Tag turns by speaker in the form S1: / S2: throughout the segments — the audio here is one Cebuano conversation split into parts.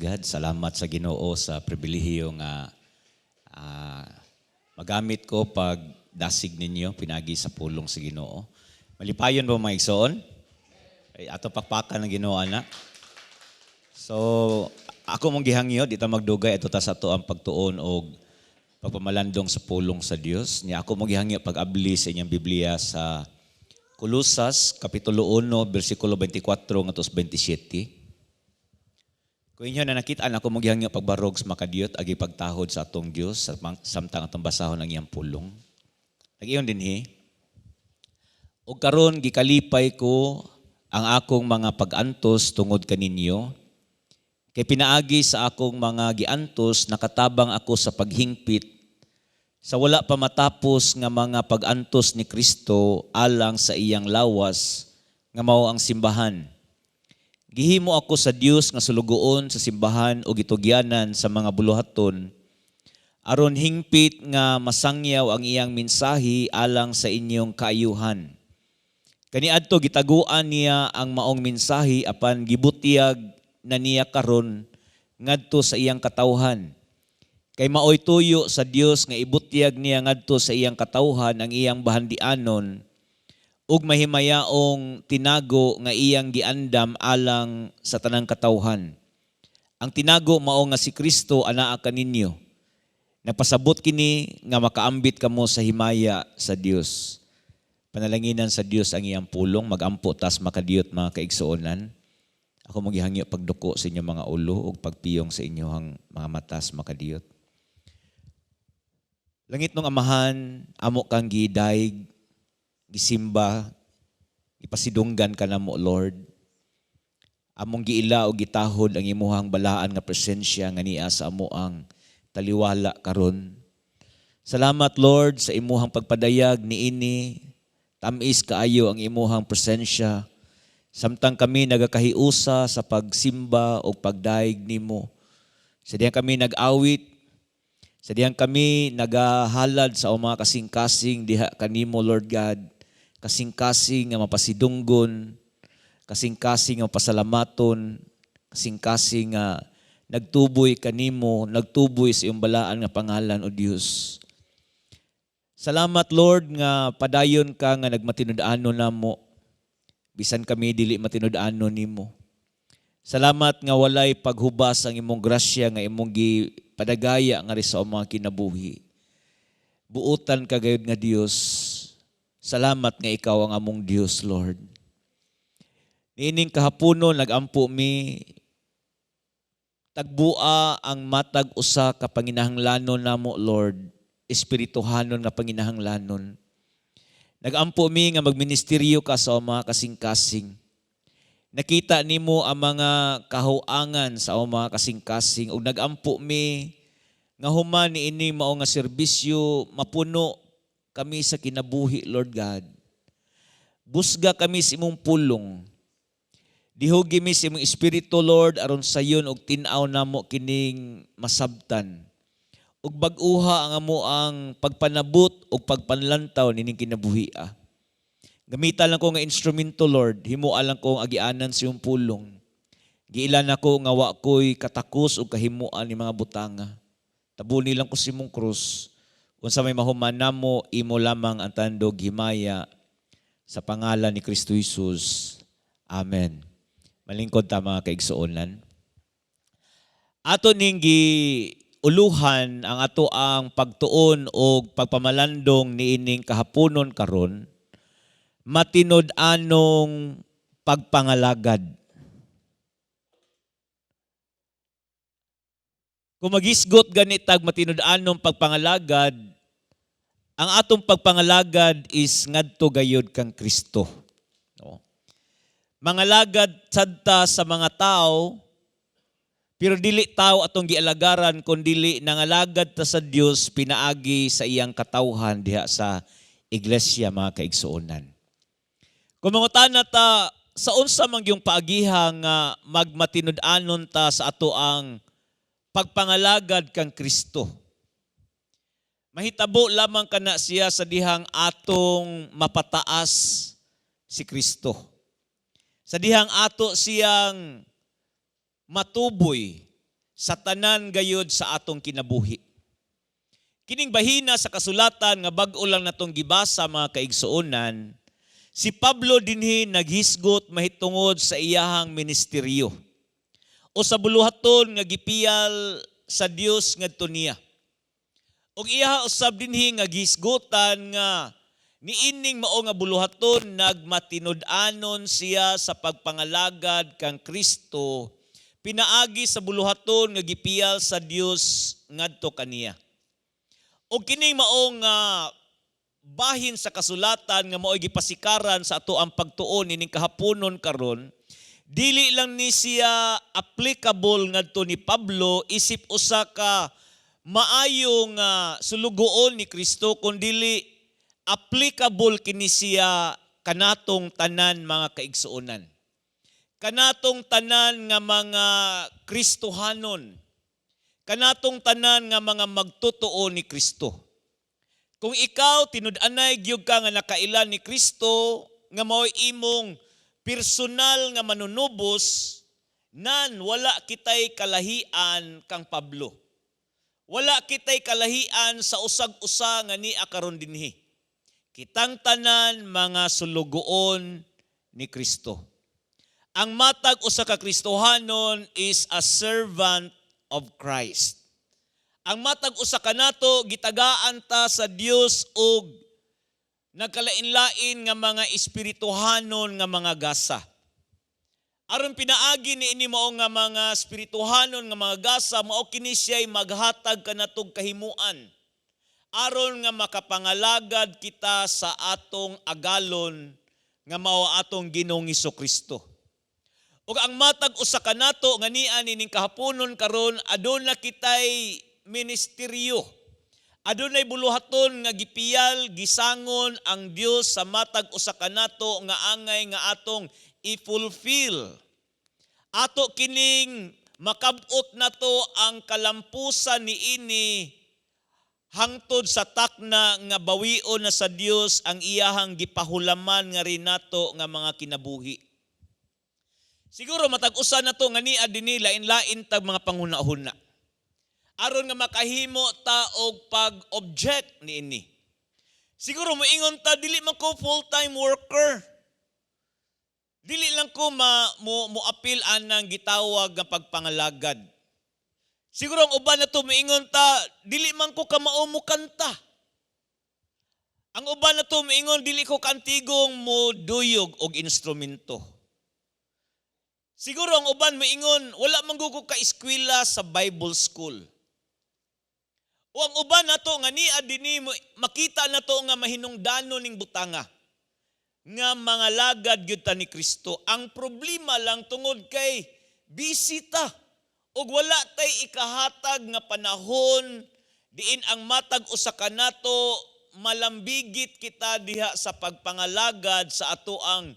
S1: God. Salamat sa Ginoo sa pribilehiyo nga magamit ko pag dasig ninyo pinagi sa pulong sa Ginoo. Malipayon ba, mga igsoon? Ay, ato pakpakan ng Ginoo ana. So, ako mong gihangyo, di ta magdugay, ato ta sa ato ang pagtuon og pagpamalandong sa pulong sa Dios. Nya ako mong gihangyo pag-abli sa inyong Biblia sa Kolosas kapitulo 1 bersikulo 24 ngadto sa 27. Kung inyo na nakita, ako mong gihangyo pagbarog sa makadiyot agi pagtahod sa atong Dios samtang atong basahon ang iyang pulong. Nag-iyon dinhi. "Ug karon gikalipay ko ang akong mga pag-antos tungod kaninyo. Kay pinaagi sa akong mga giantos, nakatabang ako sa paghingpit sa wala pa matapos nga mga pag-antos ni Kristo alang sa iyang lawas nga mao ang simbahan. Gihimo ako sa Dios nga sulugoon sa simbahan o gitugyanan sa mga buluhaton aron hingpit nga masangyaw ang iyang mensahe alang sa inyong kaayuhan. Kaniadto gitaguan niya ang maong mensahe, apan gibutyag na niya karon ngadto sa iyang katawhan. Kay maoy tuyo sa Dios nga ibutyag niya ngadto sa iyang katawhan ang iyang bahandianon ug mahimayaong tinago nga iyang giandam alang sa tanang katawhan. Ang tinago mao nga si Kristo anaa kaninyo. Napasabot kini nga makaambit kamo sa himaya sa Dios." Panalanginan sa Dios ang iyang pulong. Magampo tas makadiyot, mga kaigsuonan. Ako mong gihangyo pagduko sa inyong mga ulo ug pagpiyong sa inyong mga matas makadiyot. Langitnong Amahan, amo kang gidayeg, gisimba, gipasidunggan ka namo, Lord. Among giila o gitahod ang imuhang balaan nga presensya nga niya sa amo ang taliwala karon. Salamat, Lord, sa imuhang pagpadayag niini. Tamis kaayo ang imuhang presensya. Samtang kami nagakahiusa sa pagsimba o pagdayeg nimo. Sa dihang kami nag-awit, sa dihang kami nagahalad sa among mga kasing-kasing diha kanimo, Lord God. Kasing-kasing nga mapasidunggon, kasing-kasing nga mapasalamaton, kasing-kasing nga nagtuboy kanimo, nagtuboy sa iyong balaan nga pangalan, O Dios. Salamat, Lord, nga padayon ka nga nagmatinud-anon namo bisan kami dili matinud-anon nimo. Salamat nga walay paghubas ang imong grasya nga imong gipadagaya nga sa among mga kinabuhi. Buotan ka gayud nga Dios. Salamat nga ikaw ang among Dios, Lord. Niining kahaponon nagampo mi, tagbua ang matag usa ka panginahanglanon namo, Lord, espirituhanon nga panginahanglanon. Nagampo mi nga magministeryo ka sa mga kasing-kasing. Nakita nimo ang mga kahuangan sa among mga kasing-kasing ug nagampo mi nga human niini mao nga serbisyo, mapuno kami sa kinabuhi, Lord God. Busga kami sa imong pulong. Dihugi mi sa imong espiritu, Lord, aron sayon og tin-aw namo kining masabtan. Ug bag-uha ang amo ang pagpanabot ug pagpanlantaw nining kinabuhi. Gamita lang ko nga instrumento, Lord. Himoa lang ko ang agianan sa iyong pulong. Giilan ako nga wa ko'y katakos ug kahimuan ni mga butanga. Tabuni lang ko sa imong krus. Unsa may mahuman namo, imo lamang ang tandog himaya sa pangalan ni Kristo Jesus. Amen. Malingkod ta, mga kaigsuonan. Ato ning uluhan ang ato ang pagtuon o pagpamalandong niining kahaponon karon, matinud-anong pagpangalagad. Kung magisgot ganitag matinud-anong pagpangalagad, ang atong pagpangalagad is ngadto gayod kang Kristo. No? Mangalagad sadta sa mga tao, pero dili tao atong gialagaran kun dili nangalagad ta sa Dios pinaagi sa iyang katawhan diha sa iglesia, mga kaigsuonan. Kung mangutana ta sa unsa man yung paagiha nga magmatinud-anon ta sa ato ang pagpangalagad kang Kristo. Mahitabo lamang kana siya sa dihang atong mapataas si Kristo. Sa dihang ato siyang matuboy. Sa tanan gayud sa atong kinabuhi. Kining bahina sa kasulatan nga bag-o lang natong gibasa, mga kaigsuonan, si Pablo dinhi naghisgot mahitungod sa iyahang ministeryo o sa buluhaton nga gipiyal sa Dios ngadto niya. Ug iyaha usab dinhi nga gihisgutan nga niining mao nga buluhaton, nagmatinud-anon siya sa pagpangalagad kang Kristo pinaagi sa buluhaton nga gipiyal sa Dios ngadto kaniya. Ug kining mao nga bahin sa kasulatan nga mao'y gipasikaran sa ato ang pagtuon ining kahaponon karon, dili lang ni siya applicable ngadto ni Pablo isip usa ka maayo nga sulugoon ni Kristo, kundili applicable kini siya kanatong tanan, mga kaigsuonan, kanatong tanan nga mga Kristohanon, kanatong tanan nga mga magtotoo ni Kristo. Kung ikaw tinud-anay gyud ka nga nakaila ni Kristo nga mao'y imong personal nga manunubos, nan wala kitay kalahian kang Pablo. Wala kitay kalahian sa usag-usa nga nia karon dinhi. Kitang tanan mga sulugoon ni Kristo. Ang matag usa ka Kristohanon is a servant of Christ. Ang matag usa kanato, gitagaan ta sa Dios og nagkalain-lain nga mga espirituhanon nga mga gasa. Aron pinaagi ni ini mao nga mga espirituhanon nga mga gasa, mao kini siya'y maghatag kanatog kahimuan aron nga makapangalagad kita sa atong agalon nga mao atong Ginoong Kristo. Ug ang matag usa kanato nga nia nining kahaponon karon, aduna kitay ministeryo. Adunay buluhaton nga gipiyal, gisangon ang Dios sa matag usa kanato nga angay nga atong i-fulfill. Ato kining makabot nato ang kalampusan niini hangtod sa takna nga bawion na sa Dios ang iyahang gipahulaman nga rinato nga mga kinabuhi. Siguro matag usa na to nga nia dinhi, lain-lain tag mga panghuna-huna aron nga makahimo ta og pag-object niini. Siguro moingon ta, "Dili man ko full-time worker. Dili lang ko ma, mo, mo apil anang gitawag nga pagpangalagad." Siguro ang uban na to moingon ta, "Dili man ko kamao mo kanta." Ang uban na to moingon, "Dili ko kantigong mo duyog og instrumento." Siguro ang uban moingon, "Wala man ko ka-eskwela sa Bible school." O ang uban nato nga nia dinhi mo, makita nato nga mahinungdanon ning butanga nga mga lagad gyud ta ni Kristo. Ang problema lang, tungod kay busy ta ug wala tay ikahatag nga panahon diin ang matag usa kanato malambigit kita diha sa pagpangalagad sa ato ang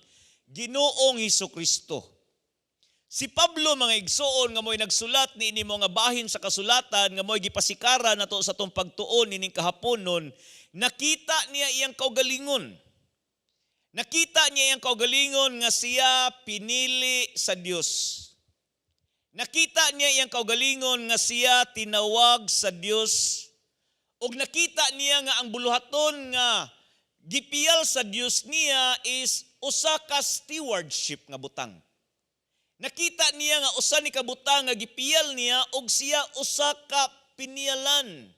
S1: Ginoong Hesus Kristo. Si Pablo, mga igsoon, nga mo'y nagsulat ni ini nga bahin sa kasulatan nga mo'y gipasikaran nato sa atong pagtuon nining kahaponon, nakita niya iyang kaugalingon. Nakita niya iyang kaugalingon nga siya pinili sa Dios. Nakita niya iyang kaugalingon nga siya tinawag sa Dios. Ug nakita niya nga ang buluhaton nga gipiyal sa Dios niya is usa ka stewardship nga butang. Nakita niya nga usa ni kabutang nga gipiyal niya og siya usa ka piniyalan.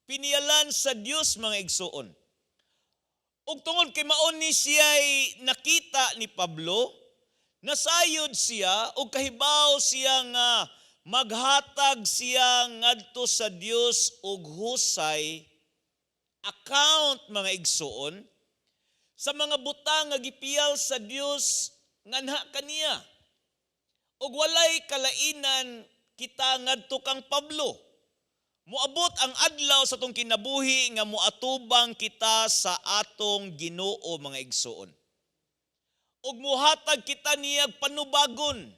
S1: Piniyalan sa Dios, mga igsuon. Ug tungod kay mao ni siya'y nakita ni Pablo, nasayod siya ug kahibaw siya nga maghatag siya ngadto sa Dios og husay account, mga igsuon, sa mga butang nga gipiyal sa Dios nganha kaniya. Ug walay kalainan kita ngadto kang Pablo. Moabot ang adlaw sa atong kinabuhi nga moatubang kita sa atong Ginoo, mga igsuon. Ug muhatag kita niya panubagon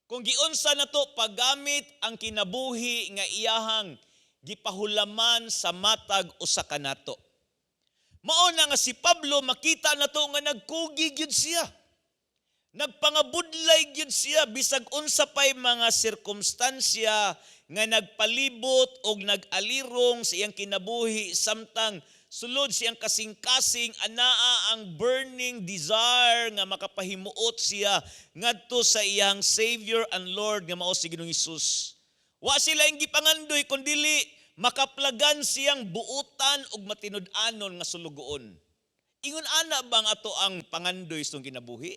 S1: kung giunsa nato paggamit ang kinabuhi nga iyahang gipahulaman sa matag usa kanato. Mao na nga si Pablo, makita nato nga nagkugi gyud siya. Nagpangabudlay gyud siya bisag unsa pay mga sirkumstansya nga nagpalibot og nag-alirong sa iyang kinabuhi, samtang sulod siyang kasing-kasing anaa ang burning desire nga makapahimuot siya ngadto sa iyang Savior and Lord nga mao si Ginoong Hesus. Wa sila ing gipangandoy kundili makaplagan siyang buutan ug matinud-anon nga sulugoon. Ingon ana bang ato ang pangandoy sa kinabuhi?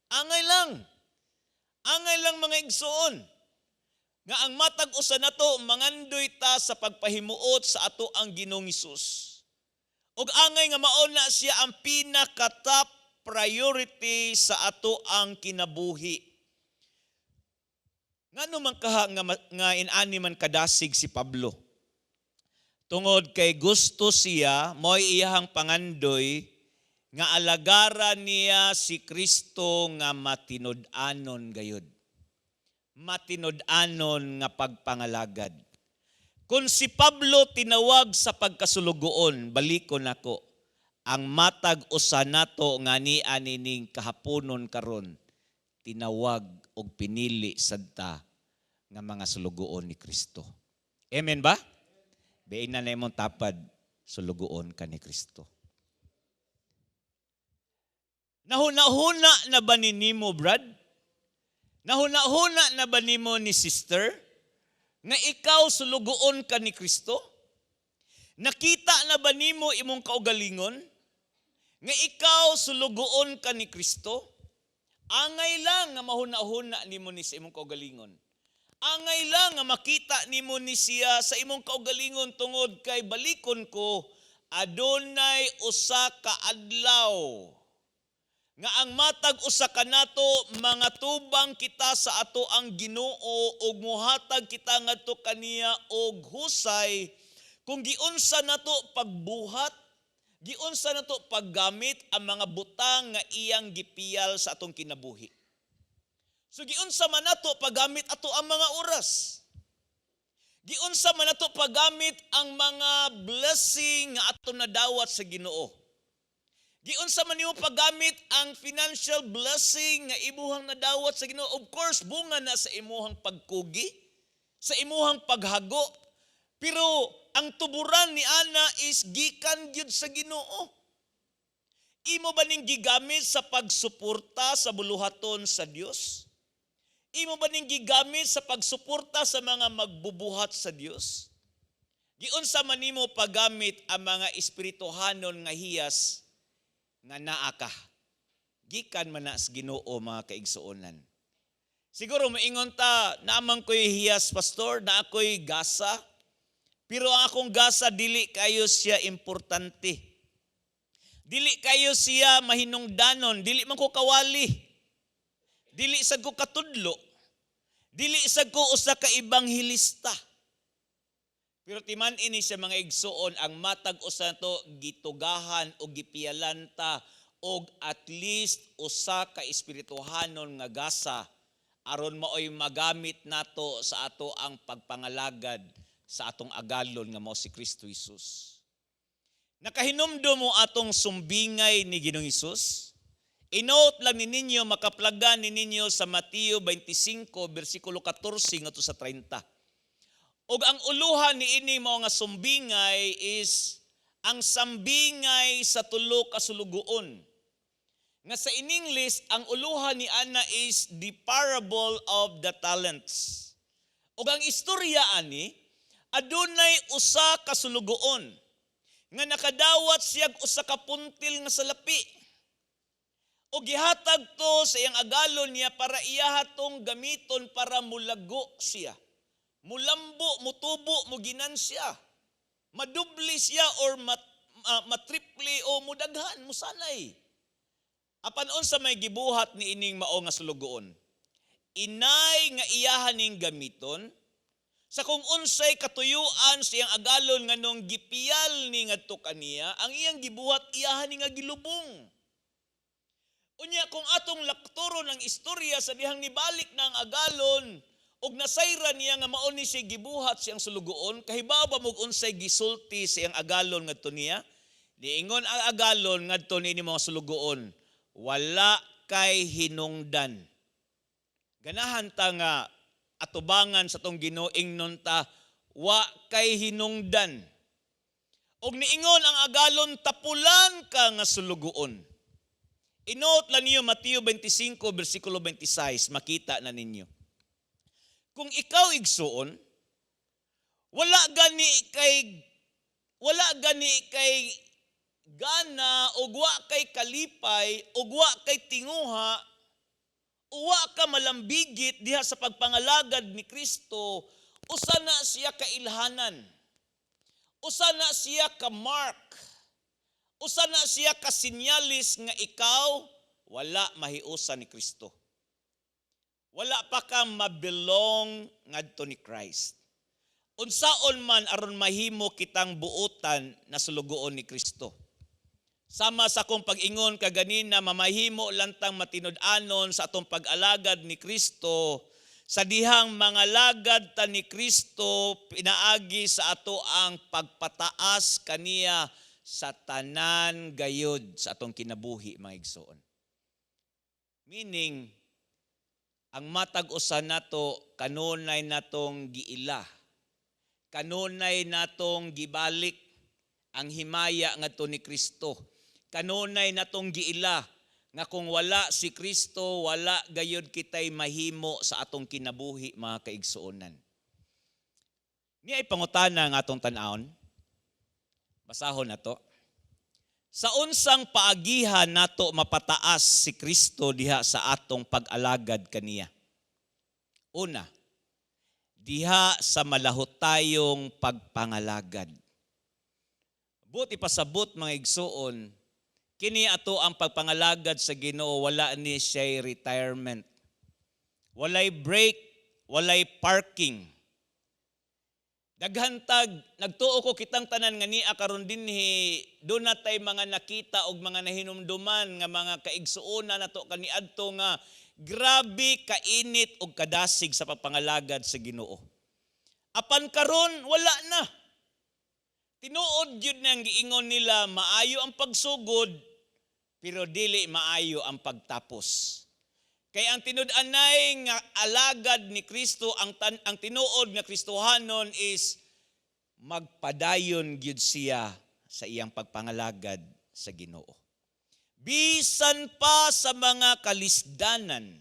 S1: Angay lang. Angay lang, mga igsoon, nga ang matag usa nato mangandoy ta sa pagpahimuot sa ato ang Ginoong Hesus. Ug angay nga mao na siya ang pinaka top priority sa ato ang kinabuhi. Ngano man kaha nga inani man kadasig si Pablo? Tungod kay gusto siya, mo'y iyahang pangandoy nga alagaran niya si Kristo nga matinud-anon gayud. Matinud-anon nga pagpangalagad. Kung si Pablo tinawag sa pagkasulugoon, balikon nako, ang matag usa nato nga ni anining kahaponon karon, tinawag og pinili sadta nga mga sulugoon ni Kristo. Amen ba? Biin na imong tapad, sulugoon ka ni Kristo. Nahuna-huna na ba ni nimo, Brad? Nahuna-huna na ba nimo ni sister nga ikaw sulugoon ka ni Kristo? Nakita na ba nimo imong kaugalingon nga ikaw sulugoon ka ni Kristo? Angay lang nga mahuna-huna nimo ni sa imong kaugalingon. Angay lang nga makita nimo ni siya sa imong kaugalingon, tungod kay balikon ko, adunay usa ka adlaw nga ang matag usa kanato mga tubang kita sa ato ang Ginoo ug muhatag kita ngadto kaniya og husay kung giunsa nato pagbuhat, giunsa nato paggamit ang mga butang nga iyang gipiyal sa atong kinabuhi. So giunsa man nato paggamit ato ang mga oras? Giunsa man nato paggamit ang mga blessing nga atong nadawat sa Ginoo? Giunsa man nimo paggamit ang financial blessing nga imuhang nadawat sa Ginoo? Of course, bunga na sa imuhang pagkugi, sa imuhang paghago. Pero ang tuburan ni ana is gikan gyud sa Ginoo. Imo ba ning gigamit sa pagsuporta sa buluhaton sa Dios? Imo ba ning gigamit sa pagsuporta sa mga magbubuhat sa Dios? Giunsa man nimo paggamit ang mga espirituhanon nga hiyas nga naa ka? Gikan man na sa Ginoo, mga kaigsuonan. Siguro moingon ta, "Naa man ko'y hiyas, pastor, naa ko'y gasa. Pero ang akong gasa, dili kayo siya importante. Dili kayo siya mahinungdanon, dili man ko kawali. Dili sad ko katudlo. Dili sad ko usa ka ebanghilista." Pero timan ini siya, mga igsuon, ang matag usa to gitugahan o gipiyalan ta og at least usa ka espirituhanon nga gasa aron maoy magamit nato sa ato ang pagpangalagad sa atong agalon nga mao si Kristo Jesus. Nakahinumdum mo atong sumbingay ni Ginoong Hesus? I-note lang ni ninyo, makaplagan ni ninyo sa Mateo 25 bersikulo 14 ngadto sa 30. Ug ang uluhan ni ini mao nga sumbingay is ang sambingay sa tulo ka sulugoon. Nga sa in English, ang uluhan ni ana is the parable of the talents. Ug ang istorya ani, adunay usa ka sulugoon nga nakadawat siyag usa ka puntil nga salapi. O gihatag to sa iyang agalon niya para iyaha tong gamiton para mulago siya. Mulambo, mutubo, muginansya. Madubli siya or matriple o mudaghan, musanay. Apan unsa may gibuhat ni ining mao nga sulugoon? Inay nga iyahan ning gamiton sa kung unsay katuyuan sa iyang agalon nga nung gipiyal ni ngadto kaniya, ang iyang gibuhat, iyahan ni nga gilubong. Unya kung atong lakturo ng istorya, sa dihang nibalik na ang agalon ug nasayra niya nga mao ni siya gibuhat siyang sulugoon, kahibaw ba mo unsay gisulti sa iyang agalon ngadto niya? Niingon ang agalon ngadto ni mga sulugoon, "Wala kay hinungdan. Ganahan ta nga atubangan sa atong Ginoo, ingnon ta, "Wa kay hinungdan." Og niingon ang agalon, "Tapulan ka nga sulugoon." I-note lang niyo Mateo 25 bersikulo 26, makita na ninyo. Kung ikaw, igsuon, wala gani kay gana ug wa kay kalipay ug wa kay tinguha, uwa ka malambigit diha sa pagpangalagad ni Kristo, usa na siya ka ilhanan. Usa na siya ka mark. Usa na siya ka sinyalis nga ikaw wala mahiusa ni Kristo. Wala pa ka mabelong ngadto ni Christ. Unsaon man aron mahimo kitang buotan na sulugoon ni Kristo? Sama sa akong pag-ingon kaganina, mamahimo lang tang matinud-anon sa atong pag-alagad ni Kristo sa dihang mga lagad ta ni Kristo pinaagi sa ato ang pagpataas kaniya sa tanan gayod sa atong kinabuhi, mga igsoon. Meaning, ang matag usa nato kanunay natong giila. Kanunay natong gibalik ang himaya ngadto ni Kristo. Kanunay natong giila nga kung wala si Kristo, wala gayod kitay mahimo sa atong kinabuhi, mga kaigsuonan. Niya ay pangutana nga atong tan-awon. Basahon nato. Sa unsang paagihan nato mapataas si Kristo diha sa atong pag-alagad kaniya? Una, diha sa malahutayong pagpangalagad. Buot ipasabot, mga igsuon, kini ato ang pagpangalagad sa Ginoo, wala ni siya retirement. Walay break, walay parking. Daghan tag nagtuo ko kitang tanan nga nia karon dinhi duna tay mga nakita og mga nahinumduman nga mga kaigsuonan nato kaniadto nga grabe kainit og kadasig sa pagpangalagad sa Ginoo. Apan karon wala na. Tinuod gyud nang giingon nila, maayo ang pagsugod pero dili maayo ang pagtapos. Kay ang tinud-anay nga alagad ni Kristo, ang tinuod nga Kristohanon is magpadayon gyud siya sa iyang pagpangalagad sa Ginoo. Bisan pa sa mga kalisdanan,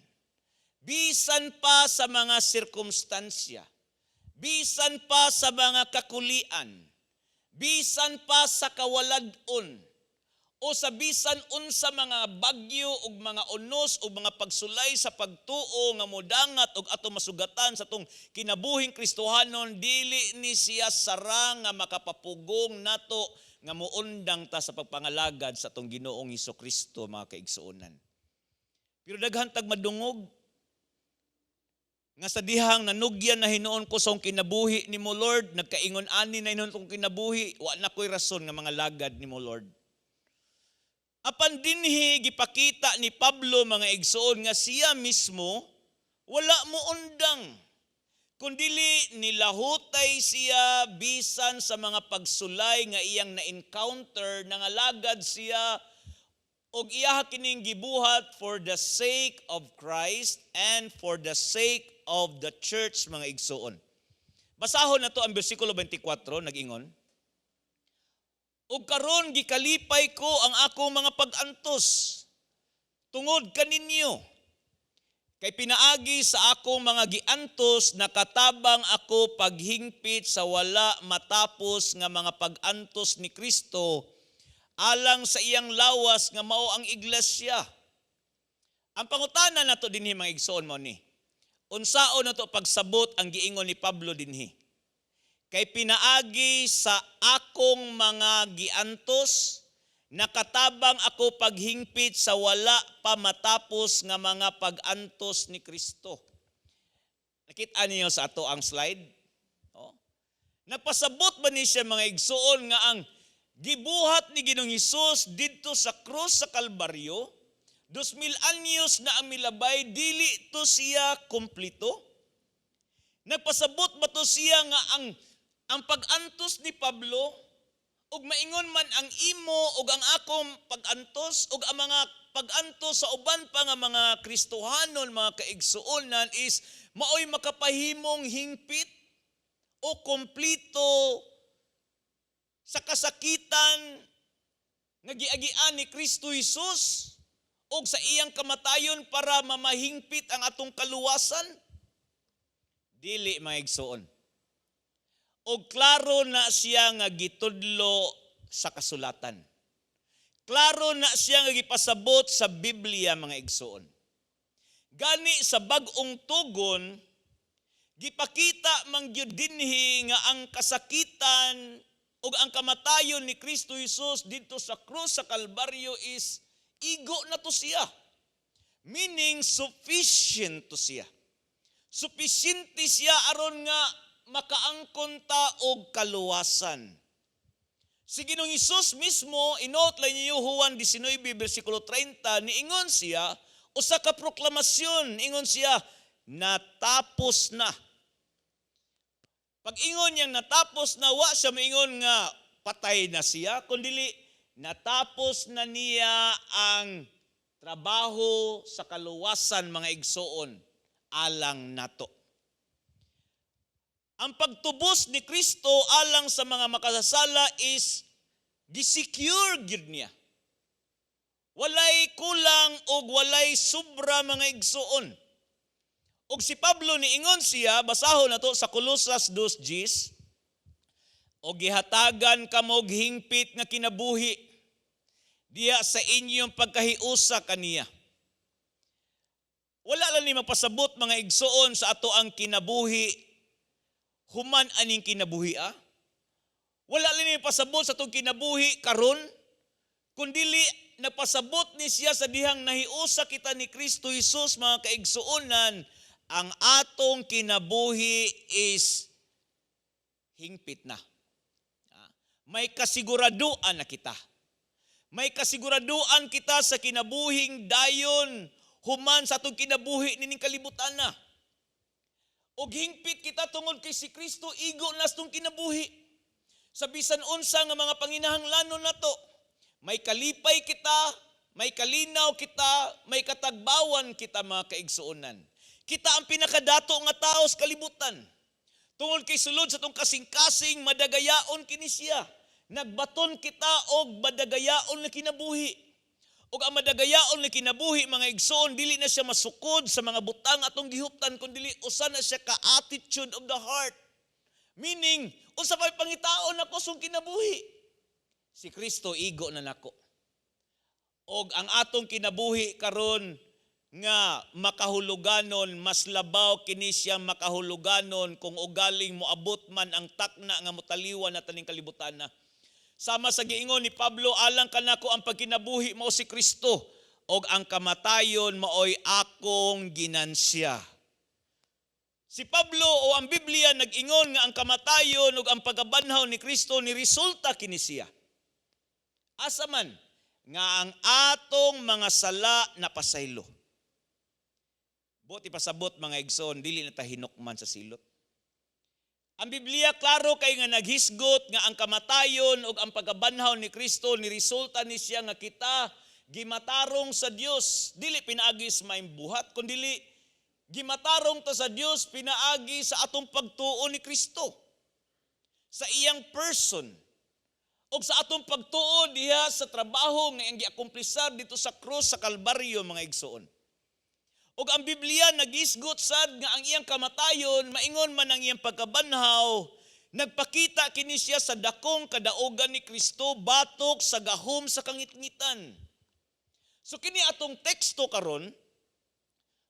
S1: bisan pa sa mga sirkumstansya, bisan pa sa mga kakulian, bisan pa sa kawalad-on, o sa bisan unsa mga bagyo ug mga unos ug mga pagsulay sa pagtuo nga modangat og ato masugatan sa atong kinabuhing Kristohanon, dili ni siya sarang nga makapapugong nato nga muundang ta sa pagpangalagad sa atong Ginoong Kristo, mga kaigsuonan. Pero daghan tag madungog nga sa dihang nanugyan na hinuon ko sa akong kinabuhi nimo, Lord, nagkaingon ani na hinuon kong kinabuhi, wa na ko'y rason nga mangalagad nimo, Lord. Apan dinhi gipakita ni Pablo, mga igsoon, nga siya mismo wala mo undang, kundili nilahutay siya bisan sa mga pagsulay nga iyang na-encounter, nangalagad siya og iya kining gibuhat for the sake of Christ and for the sake of the church, mga igsoon. Basahon nato ang bersikulo 24, nag-ingon, "Ug karon gikalipay ko ang akong mga pag-antos tungod kaninyo. Kay pinaagi sa akong mga giantos, nakatabang ako paghingpit sa wala matapos nga mga pag-antos ni Kristo alang sa iyang lawas nga mao ang iglesia." Ang pangutana nato dinhi, mga igsoon, mao ni. Unsaon nato pagsabot ang giingon ni Pablo dinhi? "Kay pinaagi sa akong mga giantos, nakatabang ako paghingpit sa wala pa matapos nga mga pag-antos ni Kristo." Nakita niyo sa ato ang slide? Oh. Nagpasabot ba ni siya, mga igsoon, nga ang gibuhat ni Ginoong Hesus didto sa krus sa Kalbaryo, 2000 anyos na ang milabay, dili to siya kompleto? Nagpasabot ba to siya nga ang pag-antos ni Pablo ug maingon man ang imo ug ang akong pag-antos ug ang mga pag-antos sa uban pa nga mga Kristohanon, mga kaigsuonan, is maoy makapahimong hingpit o kompleto sa kasakitan nga giagian ni Kristo Jesus og sa iyang kamatayon para mamahingpit ang atong kaluwasan? Dili, mga igsoon. Og klaro na siya nga gitudlo sa kasulatan. Klaro na siya nga gipasabot sa Biblia, mga igsoon. Gani sa Bag-ong Tugon, gipakita man gyud dinhi nga ang kasakitan ug ang kamatayon ni Kristo Jesus didto sa krus sa Kalbaryo is igo na to siya. Meaning, sufficient to siya. Sufficiente siya aron nga makaangkon ta og kaluwasan. Si Ginoong Hesus mismo, inote lang niyo Juan 19 versikulo 30, niingon siya, usa ka proklamasyon, ingon siya, "Natapos na." Pag ingon niyang "natapos na," wa siya maingon nga patay na siya, kundi natapos na niya ang trabaho sa kaluwasan, mga igsoon, alang nato. Ang pagtubos ni Kristo alang sa mga makasasala is gisecure gyud niya. Walay kulang og walay sobra, mga igsoon. Og si Pablo, niingon siya, basahon nato sa Colosas 2:10, "Og gihatagan kamo og hingpit nga kinabuhi diya sa inyong pagkahiusa kaniya." Wala lang ni mapasabot, mga igsoon, sa ato ang kinabuhi human aning kinabuhi ah. Wala lang ni pasabot sa atong kinabuhi karon, kundili napasabot ni siya sa dihang nahiusa kita ni Kristo Jesus, mga kaigsuonan, ang atong kinabuhi is hingpit na. May kasiguraduan na kita. May kasiguraduan kita sa kinabuhing dayon human sa atong kinabuhi nining kalibutan na. Og hingpit kita tungod kay si Kristo igo na sa atong kinabuhi. Sa bisan unsa nga mga panginahanglanon nato, may kalipay kita, may kalinaw kita, may katagbawan kita, mga kaigsuonan. Kita ang pinakadato nga tao sa kalibutan. Tungod kay sulod sa atong kasing-kasing, madagayaon kini siya. Nagbaton kita og madagayaon na kinabuhi. Ug ang madagayaon na kinabuhi, mga igsoon, dili na siya masukod sa mga butang atong gihuptan, kundi usa na siya ka attitude of the heart. Meaning, unsa pa'y pangitaon nako sa kinabuhi? Si Kristo igo na nako. Og ang atong kinabuhi karon nga makahuluganon, mas labaw kini siya makahuluganon kung ugaling moabot man ang takna nga motaliwan na taning kalibutan na. Sama sa giingon ni Pablo, "Alang kanako ang pagkinabuhi mao si Kristo og ang kamatayon maoy akong ginansya." Si Pablo o ang Biblia nag-ingon nga ang kamatayon ug ang pagkabanhaw ni Kristo ni resulta kini siya. Asa man nga ang atong mga sala napasaylo. Buot ipasabot, mga igsoon, dili na ta hinukman sa silot. Ang Biblia klaro kay nga naghisgot nga ang kamatayon ug ang pagkabanhaw ni Kristo ni resulta ni siya nga kita gimatarong sa Dios, dili pinaagi sa maayong buhat, kundi gimatarong ta sa Dios pinaagi sa atong pagtuo ni Kristo sa iyang person ug sa atong pagtuo diha sa trabaho nga iyang giakomplisar didto sa krus sa Kalbaryo, mga igsoon. Ug ang Biblia nagisgot sad nga ang iyang kamatayon, maingon man ang iyang pagkabanhaw, nagpakita kini siya sa dakong kadaugan ni Kristo batok sa gahom sa kangitngitan. So kini atong teksto karon,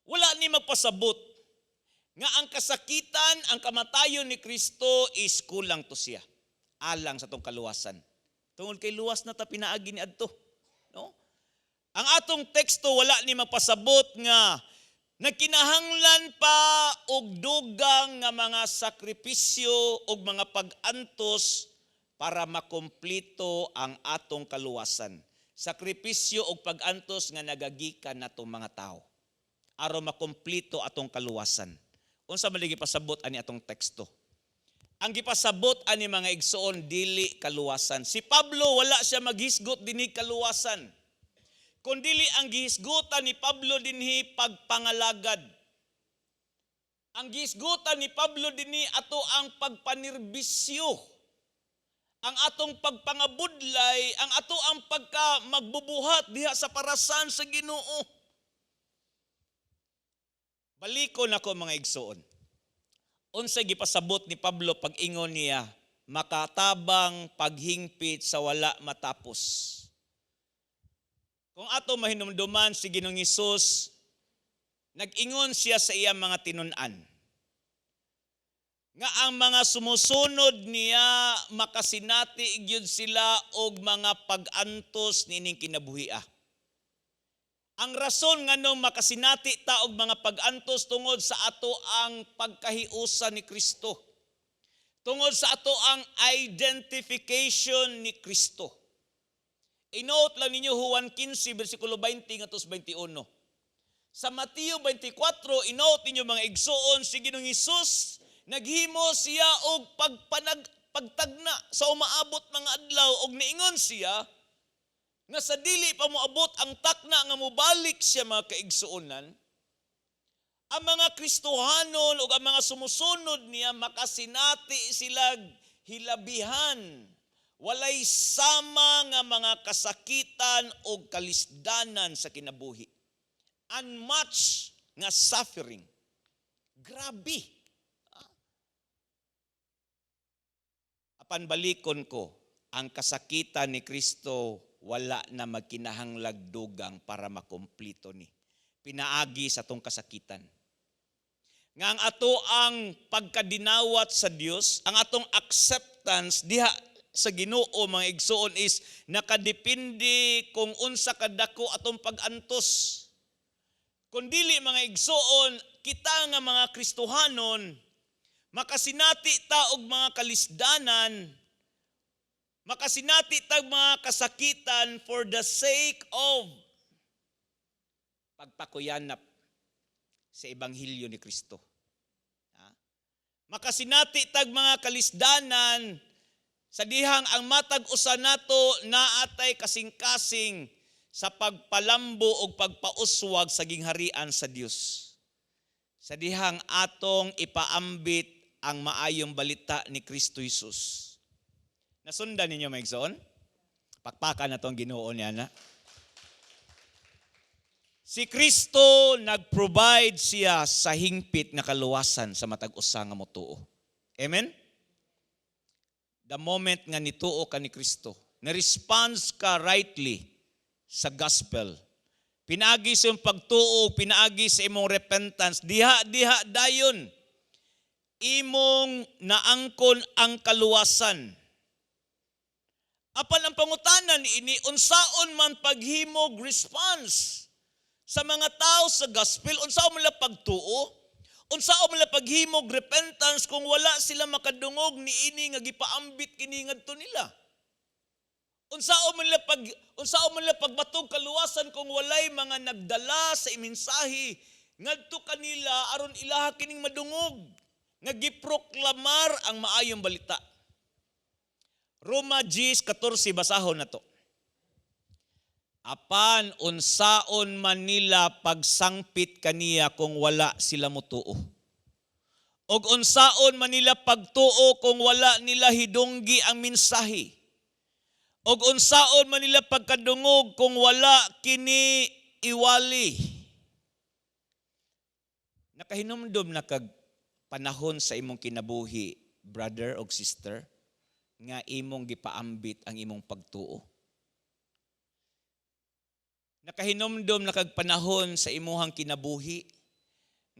S1: wala ni magpasabot nga ang kasakitan, ang kamatayon ni Kristo is kulang to siya alang sa atong kaluwasan. Tungod kay luwas na ta pinaagi ni adto. No? Ang atong teksto wala ni magpasabot nga nagkinahanglan pa og dugang nga mga sakripisyo og mga pag-antos para makomplito ang atong kaluwasan. Sakripisyo og pag-antos nga nagagikan natong mga tao aron makomplito atong kaluwasan. Unsa man gipasabot ani atong teksto? Ang gipasabot ani, mga igsoon, dili kaluwasan. Si Pablo, wala siya maghisgot dinhi kaluwasan. Kundili ang gihisgutan ni Pablo dinhi pagpangalagad. Ang gihisgutan ni Pablo dinhi ato ang pagpanirbisyo. Ang atong pagpangabudlay, ang ato ang pagka magbubuhat diha sa parasan sa Ginoo. Balikon ako, mga igsoon. Unsa gipasabot ni Pablo pag-ingon niya, makatabang paghingpit sa wala matapos? Kung ato mahinumduman si Ginoong Hesus, nag-ingon siya sa iyang mga tinun-an nga ang mga sumusunod niya makasinati gyud sila og mga pag-antos niining kinabuhia. Ang rason nganong makasinati ta og mga pag-antos, tungod sa ato ang pagkahiusa ni Kristo. Tungod sa ato ang identification ni Kristo. I-note lang ninyo Juan 15, versikulo 20 ngadto 21. Sa Mateo 24, i-note ninyo, mga igsoon, si Ginoong Hesus, naghimo siya og pagtagna sa umaabot mga adlaw og niingon siya nga sa dili pa moabot ang takna nga mobalik siya, mga kaigsuonan, ang mga Kristohanon ug ang mga sumusunod niya makasinati sila hilabihan walay sama nga mga kasakitan o kalisdanan sa kinabuhi. Unmatched nga suffering. Grabe. Ah. Apan balikon ko, ang kasakitan ni Kristo wala na magkinahanglag dugang para makomplito ni. Pinaagi sa atong kasakitan. Nga ang ato ang pagkadinawat sa Dios, ang atong acceptance diha sa Ginoo, mga igsoon, is nakadepende kung unsa kadako atong pag-antos. Kung dili, mga igsoon, kita nga mga Kristohanon makasinati ta og mga kalisdanan, makasinati ta og mga kasakitan for the sake of pagpakuyanap sa ebanghelyo ni Kristo. Ha? Makasinati tag mga kalisdanan sa dihang ang matag usa nato naatay kasing-kasing sa pagpalambo o pagpauswag sa gingharian sa Dios. Sa dihang atong ipaambit ang maayong balita ni Kristo Jesus. Nasundan ninyo, mga igsoon? Pakpakan na tong Ginoo niya na. Si Kristo, nag-provide siya sa hingpit nga kaluwasan sa matag usa nga motuo. Amen? The moment nga nituo ka ni Kristo, na-response ka rightly sa gospel. Pinaagi sa imong pagtuo, pinaagi sa imong repentance, diha diha dayon imong naangkon ang kaluwasan. Apan ang pangutana niini, unsaon man paghimog response sa mga tao sa gospel, unsaon man nila pagtuo, unsaon man nila paghimog repentance kung wala sila makadungog niini nga gipaambit kini ngadto nila? Unsaon man nila pagbatog kaluwasan kung walay mga nagdala sa imensahe ngadto kanila aron ilaha kining madungog nga giproklamar ang maayong balita? Roma 10:14, basahon na to. Apan unsaon man nila pagsangpit kaniya kung wala sila motuo? Og unsaon man nila pagtuo kung wala nila hidunggi ang mensahe? Og unsaon man nila pagkadungog kung wala kini iwali? Nakahinumdum na kag panahon sa imong kinabuhi, brother og sister, nga imong gipaambit ang imong pagtuo? Nakahinumdum na kag panahon sa imuhang kinabuhi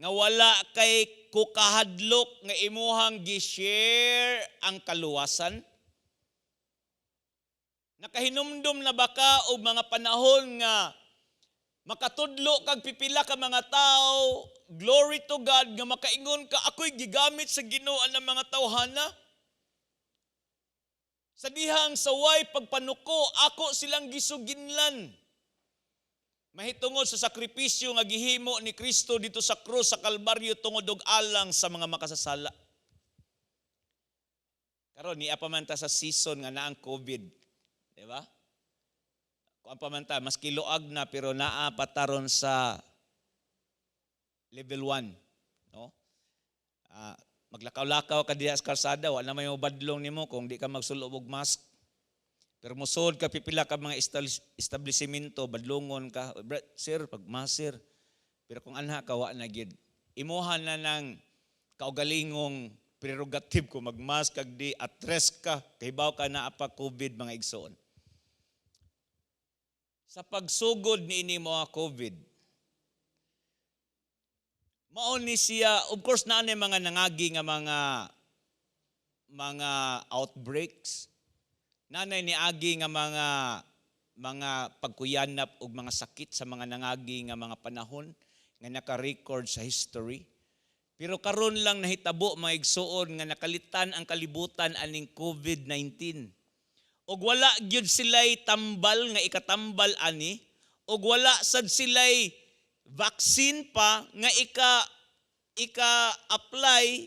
S1: nga wala kay kukahadlok nga imuhang gi-share ang kaluwasan? Nakahinumdum na ba ka og mga panahon nga makatudlo kag pipila ka mga tao, glory to God nga makaingon ka, "Ako'y gigamit sa Ginoo ng mga tawhana"? Sa dihang saway pagpanuko, ako silang gisuginlan. Mahitungod sa sakripisyo nga gihimo ni Kristo dito sa krus sa Kalbaryo tungod og alang sa mga makasasala. Karon niya pa man ta sa season nga naang COVID, di ba? Kuan pa man ta, maski luag na pero naa pa ta ron sa level 1, no? Maglakaw-lakaw ka diha sa kalsada, wala may mobadlong nimo kung di ka magsulob og mask. Pero mosud ka pipila ka mga establishmento, badlongon ka, "Sir, pag mask, sir." Pero kung anha ka, wa na gyud. Imuha na ng kaugalingong prerogative kung magmask kag di, at risk ka, kahibaw ka naa pa COVID, mga igsoon. Sa pagsugod niini mga COVID, mao ni siya, of course, naa ni mga nangagi nga mga outbreaks. Naa nay niagi nga mga pagkuyanap og mga sakit sa mga nangagi nga mga panahon nga naka-record sa history. Pero karon lang nahitabo, mga igsuon, nga nakalitan ang kalibutan aning COVID-19. Og wala gyud sila'y tambal nga ikatambal ani, og wala sad sila'y vaccine pa nga ika-apply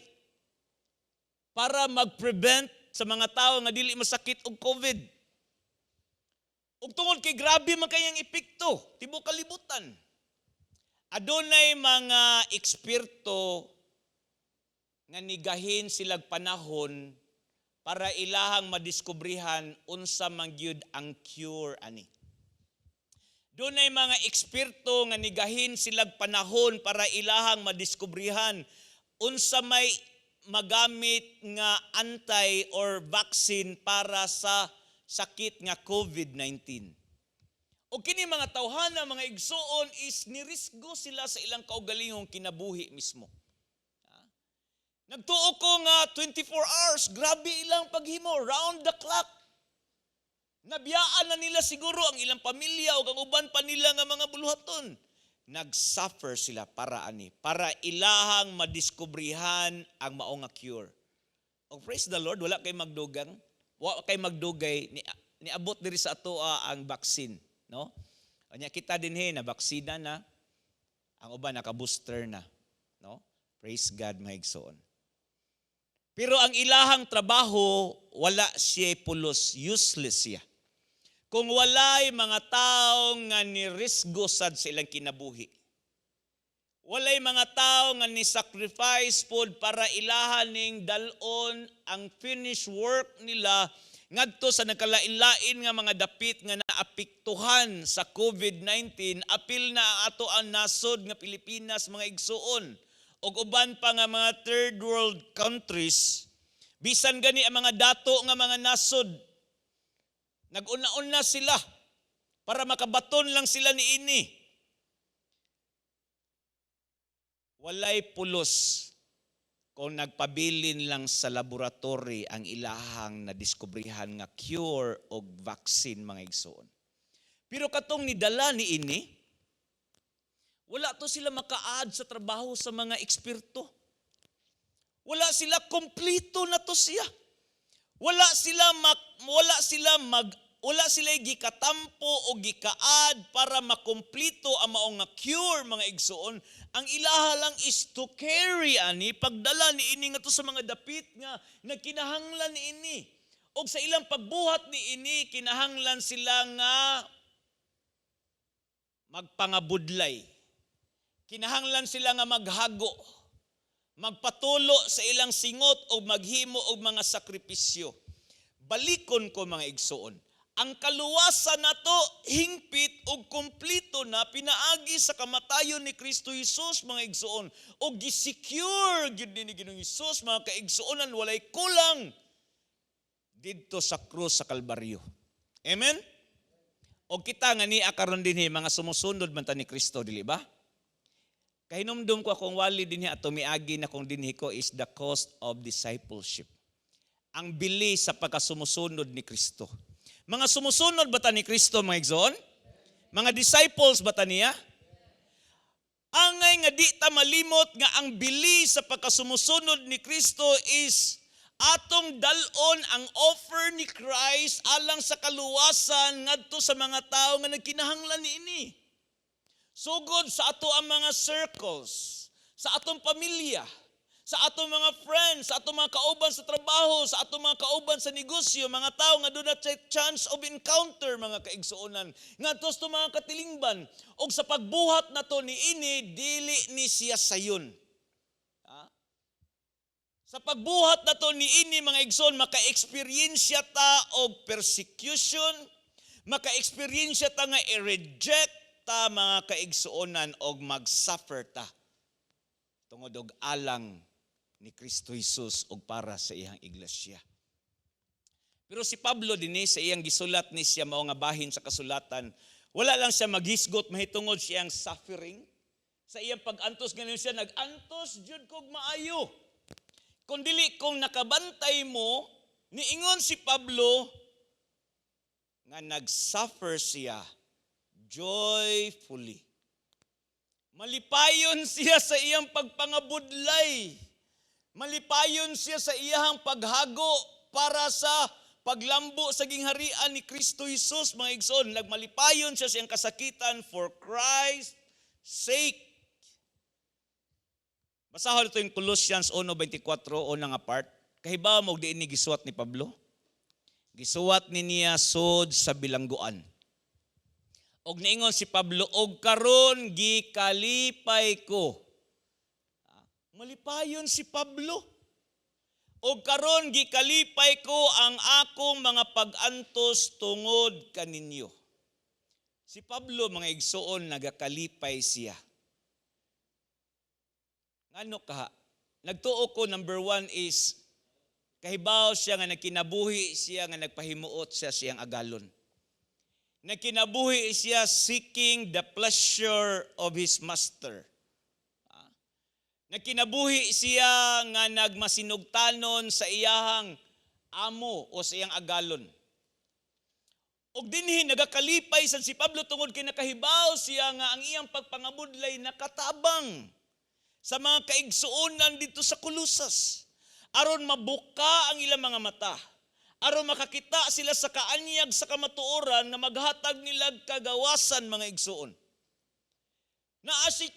S1: para mag-prevent sa mga tao nga dili masakit og COVID. Ug tungod kay grabe man kayang epekto tibuok kalibutan, adunay mga eksperto nga nigahin silag panahon para ilahang madiskubrihan unsa man gyud ang cure ani. Dunay mga eksperto nga nigahin silag panahon para ilahang madiskubrihan unsa may magamit nga anti or vaccine para sa sakit nga COVID-19. O kini mga tawhana, mga igsuon, is nirisgo sila sa ilang kaugalingong kinabuhi mismo. Nagtuo ko nga 24 hours, grabe ilang paghimo, round the clock. Nabiyaan na nila siguro ang ilang pamilya o ang uban pa nila nga mga buluhaton. Nag-suffer sila para ani, para ilahang madiskubrihan ang mao nga cure. O praise the Lord, wala kay magdugang, wa kay magdugay ni niabot diri sa atoa ang vaccine, no? Anya kita dinhi na baksina na, ang uban naka-booster na, no? Praise God, mga igsoon. Pero ang ilahang trabaho, wala siya pulos, useless siya kung walay mga tao nga nirisgo sad sa ilang kinabuhi. Walay mga tao nga ni sacrifice pod para ilahan ning dalon ang finished work nila ngadto sa nagkalain-lain nga mga dapit nga naapektuhan sa COVID-19, apil na ang ato ang nasod nga Pilipinas, mga igsuon, ug uban pa nga mga third world countries. Bisan gani ang mga dato nga mga nasod, naguna-una sila para makabaton lang sila niini. Walay pulos kung nagpabilin lang sa laboratory ang ilahang nadiskubrihan nga cure o vaccine, mga igsoon. Pero katong nidala ni ini, wala to sila maka-add sa trabaho sa mga eksperto. Wala sila kompleto na to siya. Wala sila gikatampo o gika-add para makomplito ang mao nga cure, mga igsoon. Ang ilaha lang is to carry ani, pagdala ni ini ngadto sa mga dapit nga nagkinahanglan ni ini. Og sa ilang pagbuhat ni ini, kinahanglan sila nga magpangabudlay. Kinahanglan sila nga maghago, magpatulo sa ilang singot o maghimo og mga sakripisyo. Balikon ko, mga igsoon. Ang kaluwasan nato hingpit og kompleto na pinaagi sa kamatayon ni Kristo Jesus, mga igsoon. Og gisecure gyud ni Ginoong Hesus, mga kaigsuonan, walay kulang didto sa krus sa Kalbaryo. Amen? Og kita nga niya karon dinhi, mga sumusunod man ta ni Kristo, dili ba? Kahinumdum ko akong wali dinhi ato miagi na kung dinhi ko is the cost of discipleship. Ang bili sa pagkasumusunod ni Kristo. Mga sumusunod ba ta ni Kristo, mga igsoon? Mga disciples ba ta niya? Angay nga di ta malimot nga ang bili sa pagkasumusunod ni Kristo is atong dalon ang offer ni Christ alang sa kaluwasan ngadto sa mga tao nga nagkinahanglan niini. Sugod sa ato ang mga circles, sa atong pamilya, sa Sa atong mga friends, sa atong mga kauban sa trabaho, sa atong mga kauban sa negosyo, mga tao nga duna chance of encounter, mga kaigsuonan, ngadto sa mga katilingban. Og sa pagbuhat nato niini, dili ni siya sayon. Ha? Sa pagbuhat nato niini, mga igsoon, maka-eksperyensya ta og persecution, maka-eksperyensya ta nga i-reject ta, mga kaigsuonan, og mag-suffer ta tungod og alang ni Kristo Jesus og para sa iyang iglesia. Pero si Pablo dinhi sa iyang gisulat ni siya mao nga bahin sa kasulatan, wala lang siya maghisgot mahitungod siyang suffering. Sa iyang pag-antos ganin siya, "Nag-antos jud kog maayo." Kung dili, kung nakabantay mo, niingon si Pablo nga nag-suffer siya joyfully. Malipayon siya sa iyang pagpangabudlay. Malipayon siya sa iyang paghago para sa paglambo sa gingharian ni Kristo Jesus, mga igsoon. Nagmalipayon siya sa iyang kasakitan for Christ's sake. Basahon ito yung Colossians 1:24, una nga part. Kahibaw mo diin ni gisuwat ni Pablo? Gisuwat ni niya sod sa bilangguan. Og niingon si Pablo, "Og karon gikalipay ko." Ah, malipayon si Pablo. "Og karon gikalipay ko ang akong mga pag-antos tungod kaninyo." Si Pablo, mga igsoon, nagakalipay siya. Ngano ka? Nagtuo ko, number one is, kahibaw siya nga nagkinabuhi siya nga nagpahimuot siya siyang agalon. Nagkinabuhi siya seeking the pleasure of his master. Ah. Nagkinabuhi siya nga nagmasinugtanon sa iyahang amo o sa iyang agalon. Og dinhi nagakalipay sad si Pablo tungod kay nakahibaw siya nga ang iyang pagpangabudlay nakatabang sa mga kaigsuonan dito sa Colosas. Aron mabuka ang ilang mga mata. Aron makakita sila sa kaanyag sa kamatuoran na maghatag nila kagawasan, mga igsuon. Naa si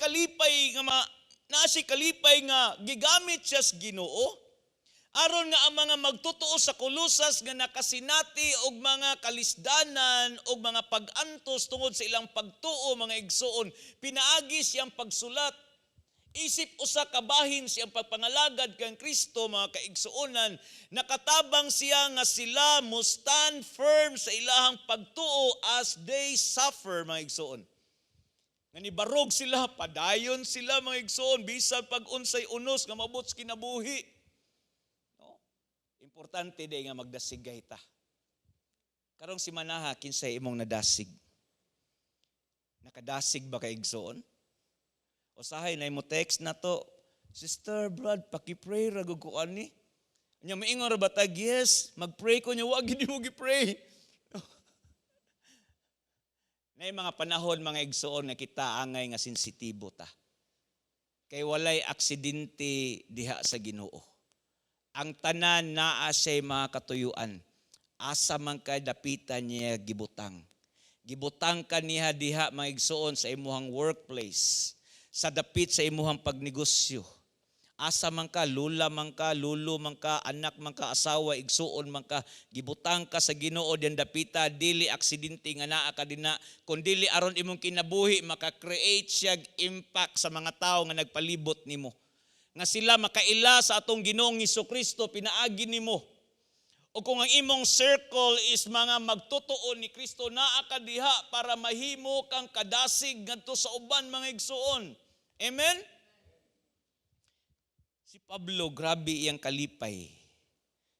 S1: kalipay nga gigamit siya sa Ginoo aron nga ang mga magtotoo sa Colosas nga nakasinati og mga kalisdanan og mga pag-antos tungod sa ilang pagtuo, mga igsuon, pinaagi siyang pagsulat isip usa ka bahin siyang pagpangalagad kang Kristo, mga kaigsuonan, nakatabang siya nga sila mo stand firm sa ilahang pagtuo as they suffer, mga igsuon. Nga nibarog sila, padayon sila, mga igsuon, bisan pag unsay unos nga mabot sa kinabuhi. No? Importante day nga magdasigay ta. Karong simanaha, kinsay imong nadasig? Nakadasig ba ka, igsuon? Usahay na mo text na to, "Sister, Brad, paki-pray ra gud ko ani." Nya maingon ra ba tag, "Yes, mag-pray ko," nya wa gid mo gi-pray. Nay mga panahon, mga igsuon, nga kita angay nga sensitibo ta. Kay walay aksidente diha sa Ginoo. Ang tanan naa siya'y mga katuyuan. Asa man kay dapitan niya gibutang. Gibutang ka niya diha, mga igsuon, sa imuhang workplace, sa dapit sa imuhang pagnegosyo. Asa man ka, lula man ka, lulo man ka, anak man ka, asawa, igsuon man ka, gibutang ka sa Ginoo diyan dapita, dili aksidente nga naa ka dina, kun dili aron imong kinabuhi maka-create siya impact sa mga tao nga nagpalibot nimo. Nga sila makaila sa atong Ginoong Kristo pinaagi nimo. O kung ang imong circle is mga magtotoo ni Kristo, naa ka diha para mahimo kang kadasig ngadto sa uban, mga igsuon. Amen? Si Pablo, grabe iyang kalipay.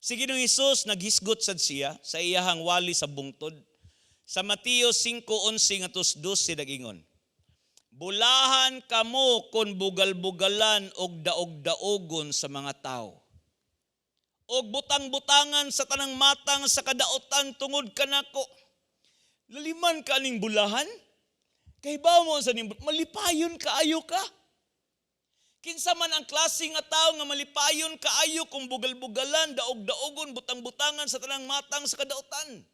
S1: Si Ginoong Hesus, naghisgot sad siya sa iyahang wali sa bungtod. Sa Mateo 5:11 ngadto 12, nagingon, "Bulahan kamo kung bugal-bugalan og daog-daogon sa mga tao og butang-butangan sa tanang matang sa kadaotan tungod kanako." Laliman ka aning bulahan? Kay ba mo sa ning malipayon kaayo ka? Kinsa man ang klase nga tao nga malipayon kaayo kung bugal-bugalan, daog-daogon, butang-butangan sa tanang matang sa kadaotan?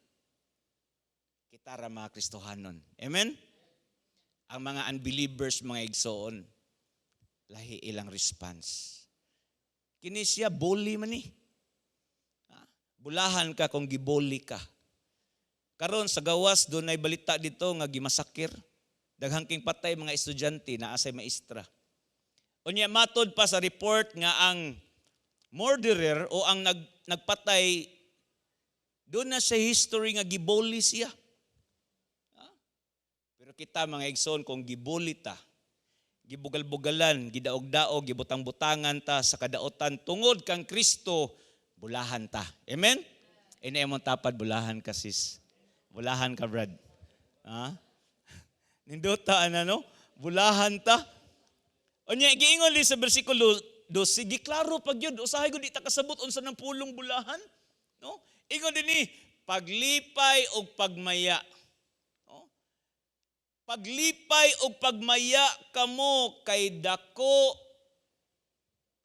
S1: Kita ra mga Kristohanon. Amen? Ang mga unbelievers, mga igsoon, lahi ilang response. Kini siya bully man ni. Ha? Bulahan ka kung gibully ka. Karon sa gawas dunay balita dito nga gimasakir. Daghang king patay mga estudyante naa say maestra. Unya matod pa sa report nga ang murderer o ang nagpatay duna siya'y history nga gibully siya. Ha? Pero kita, mga igsoon, kung gibully ta, gibugal-bugalan, gidaog-daog, gibutang-butangan ta sa kadaotan tungod kang Kristo, bulahan ta. Amen? Ina imong tapad, "Bulahan ka, sis. Bulahan ka, brad." Ha? Nindota ana, no? Bulahan ta. Unya giingon din sa bersikulo 12, giklaro pag yun, usahay gud di ta kasabot unsa nang pulong bulahan. No? Ingon din ni paglipay og pagmaya. No? Paglipay og pagmaya kamo kay dako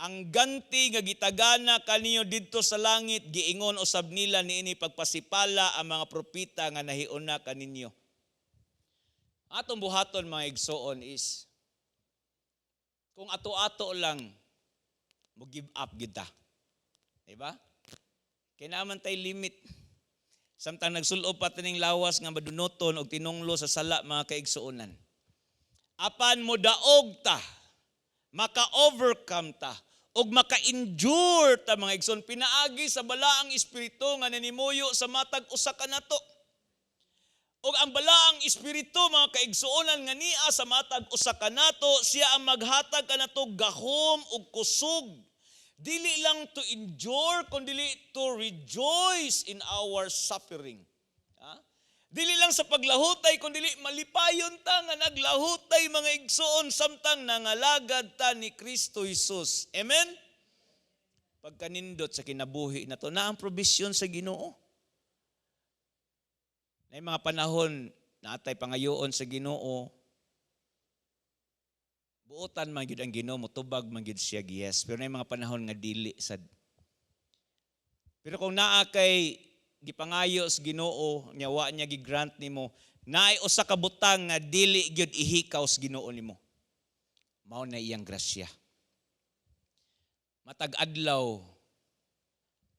S1: ang ganti nga gitagana kaniyo didto sa langit. Giingon usab nila niini pagpasipala ang mga propeta nga nahiuna kaninyo. Atong buhaton, mga igsoon, is kung ato-ato lang, mo give up kita. Di ba? Kay naa man tay limit. Samtang nagsulob pa tining lawas nga madunuton og tinunglo sa sala, mga kaigsuonan. Apan mo daog ta, maka-overcome ta, ug maka-endure ta, mga igsoon, pinaagi sa Balaang Espiritu nga nanimuyo sa matag usa kanato. Ug ang Balaang Espiritu, mga kaigsuonan, nga nia sa matag usa kanato, siya ang maghatag kanato gahom ug kusog. Dili lang to endure, kundi to rejoice in our suffering. Ha? Dili lang sa paglahutay, kundi malipayon ta nga naglahutay, mga igsoon, samtang nangalagad ta ni Kristo Jesus. Amen? Pagkanindot sa kinabuhi na to, na ang provision sa Ginoo. Na mga panahon na atay pangayoon sa Ginoo, buotan man gyud ang Ginoo, motubag man gyud siya, yes. Pero na mga panahon nga dili sad. Pero kung naa kay gipangayo sa Ginoo, nya wa niya gi-grant nimo, naay usa ka butang nga dili gyud ihikaw sa Ginoo nimo. Mao na iyang grasya. Matag adlaw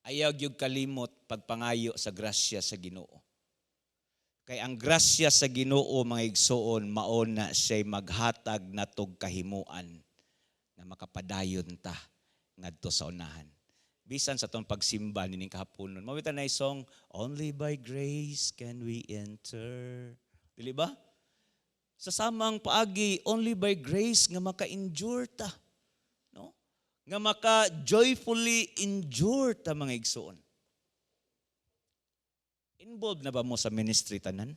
S1: ayaw gyud kalimot pagpangayo sa grasya sa Ginoo. Kay ang grasya sa Ginoo, mga igsoon, mao na siya'y maghatag natog kahimuan nga makapadayon ta ngadto sa unahan. Bisan sa atong pagsimba nining kahaponon, mao na song, "Only by grace can we enter." Dili ba? Sa samang paagi, only by grace nga maka-endure ta. No? Nga maka joyfully endure ta, mga igsoon. Involved na ba mo sa ministry tanan?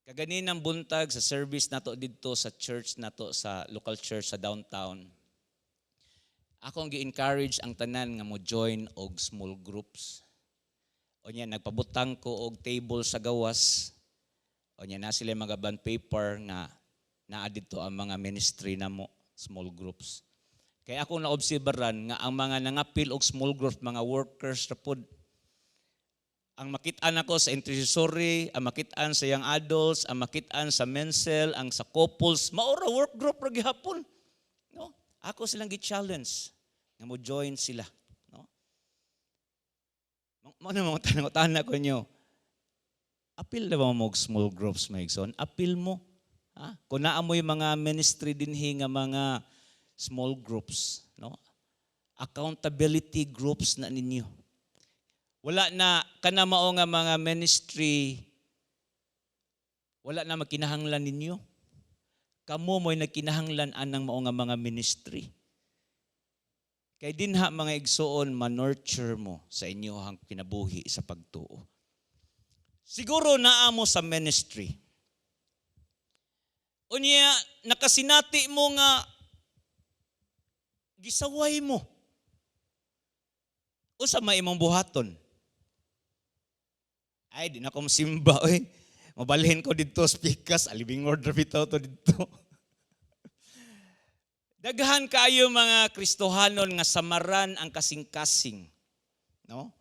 S1: Kaganinang buntag sa service nato didto sa church nato, sa local church sa downtown, akong gi-encourage ang tanan nga mo join og small groups. Unya nagpabutang ko og table sa gawas. Unya na sila mga bond paper nga naa didto ang mga ministry namo, small groups. Kay ako naobserbaran nga ang mga nangapil og small group, mga workers ra pod. Ang makit-an ako sa intercessory, ang makit-an sa young adults, ang makit-an sa mensel, ang sa couples, mao ra, work group ra gihapon. No? Ako silang gi-challenge nga mo join sila, no? Mao na mga tanong ko nyo. Apil na ba mo og small groups, mga igsoon? Apil mo. Ha? Kung naa mo yung mga ministry dinhi nga mga small groups, no? Accountability groups na ninyo. Wala na kana mao nga mga ministry, wala na magkinahanglan ninyo. Kamo mo'y nagkinahanglan anang mao nga mga ministry. Kay dinha, mga igsoon, ma-nurture mo sa inyohang kinabuhi sa pagtuo. Siguro naa mo sa ministry. Unya, nakasinati mo nga gisaway mo. Unsa may imong buhaton? "Ay, di na ko simba, oy. Mabalhin ko didto sa pikas, alibing order bitaw to didto." Daghan kaayo mga Kristohanon nga samaran ang kasing-kasing. No?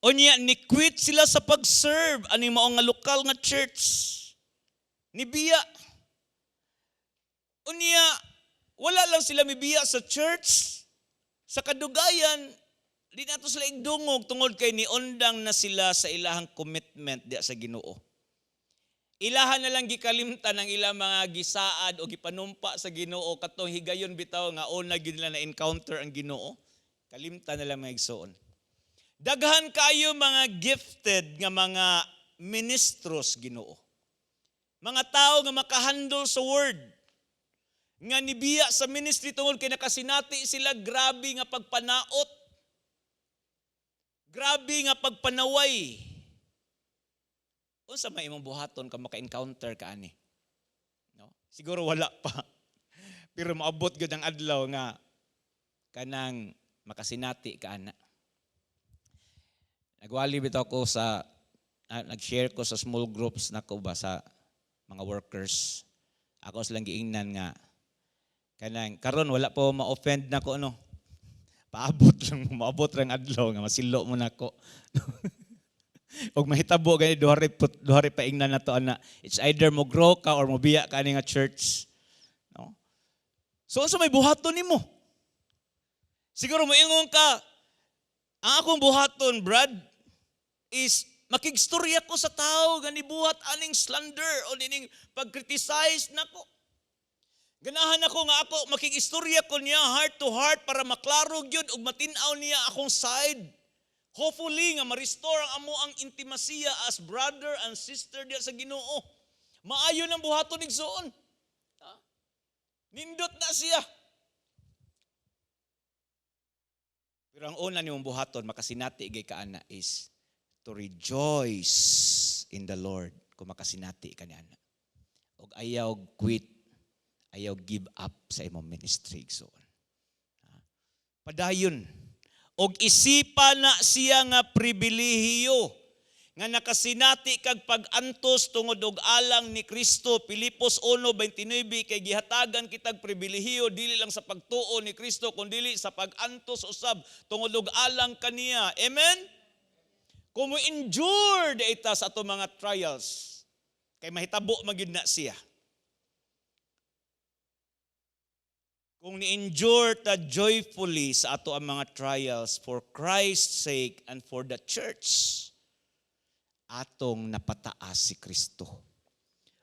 S1: Unya ni quit sila sa pag-serve ani mao nga lokal nga church. Nibiya. Unya wala lang sila mibiya sa church. Sa kadugayan, di nato sila igdungog tungod kay niundang na sila sa ilahang commitment diya sa Ginoo. Ilahan na lang gikalimtan ang ilang mga gisaad o gipanumpa sa Ginoo katong higayon bitaw nga una gyud nila na encounter ang Ginoo. Kalimtan na lang, mga igsoon. Daghan kayo mga gifted nga mga ministros Ginoo. Mga tao nga makahandle sa word. Nga nibiya sa ministry tungod kay nakasinati sila grabe nga pagpanaot. Grabe nga pagpanaway. Unsa may imong buhaton ka maka-encounter ka ani? No? Siguro wala pa. Pero maabot gyud ang adlaw nga kanang makasinati ka ana. Nagwali bitaw ko sa nag-share ko sa small groups nako ba sa mga workers. Ako silang giingnan nga kanang karon wala po ma-offend nako, no. Paabot lang, maabot lang adlaw nga masilo mo nako. Og mahitabo gani duha ri paingnan nato ana. It's either mo grow ka or mobiya ka ani nga church. No? So unsa may buhaton nimo? Siguro moingon ka, "Ang akong buhaton, Brad, is makigstorya ko sa tao nga nibuhat aning slander o nining pag-criticize nako. Ganahan ako nga ako makigistorya ko niya heart to heart para maklaro gyud ug matin-aw niya akong side. Hopefully nga ma-restore ang amo ang intimasiya as brother and sister diya sa Ginoo." Maayo nang buhaton, igsoon. Ha? Nindot na siya. Pero ang una nimong buhaton, makasinati gay ka ana, is to rejoice in the Lord kung makasinati ka niya ana. Og ayaw quit, ayaw give up sa imong ministry, igsoon. Ha? Padayon. Og isipa na siya nga pribilehiyo nga nakasinati kag pag-antos tungod og alang ni Kristo. Filipos 1:29, kay gihatagan kitag pribilehiyo dili lang sa pagtuo ni Kristo kundili sa pag-antos usab tungod og alang kaniya. Amen. Kung mo endure ita sa ato mga trials, kay mahitabo man gyud na siya. Kung ni-endure ta joyfully sa ato ang mga trials for Christ's sake and for the church, atong napataas si Kristo.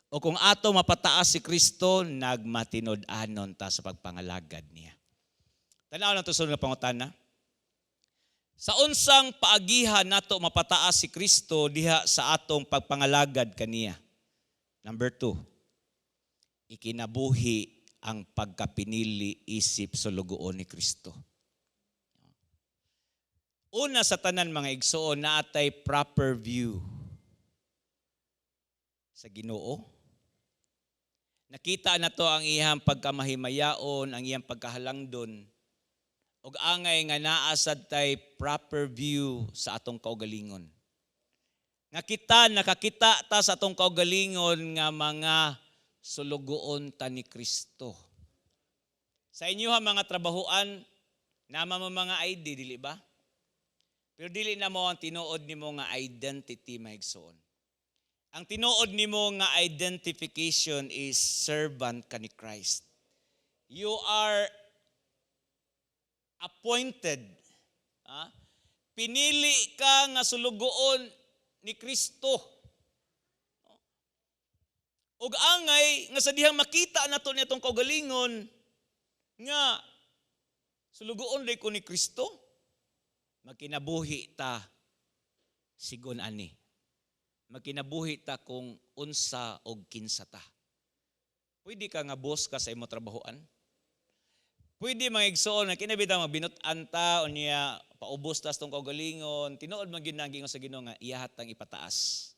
S1: O kung ato mapataas si Kristo, nagmatinud-anon ta sa pagpangalagad niya. Tanaw na to sunod na pangutana. Sa unsang paagihan nato mapataas si Kristo diha sa atong pagpangalagad kaniya? Number 2, ikinabuhi ang pagkapinili isip sulugoon ni Kristo. Una sa tanan, mga igsoon, naatay proper view sa Ginoo. Nakita na to ang iyang pagkamahimayaon, ang iyang pagkahalangdon. Og angay nga naa sad tay proper view sa atong kaugalingon. Nga kita, nakakita ta sa atong kaugalingon nga mga sulugoon ta ni Kristo. Sa inyo ha mga trabahuan, nama mo mga ID, dili ba? Pero dili na mo ang tinuod nimo nga identity, mga igsoon. Ang tinuod nimo nga identification is servant ka ni Christ. You are appointed. Ha? Pinili ka nga sulugoon ni Kristo. Ug angay nga sa dihang makita nato niya tong kaugalingon nga sulugoon day ko ni Kristo, magkinabuhi ta sigon ani. Magkinabuhi ta kung unsa og kinsa ta. Pwede ka nga boss ka sa imo trabahoan. Pwede, mga igsoon, nga kinabita mabinut-an ta unya paubos ta sa tong kaugalingon, tinuod man gyud nang sa Ginoo nga iyahatang ipataas.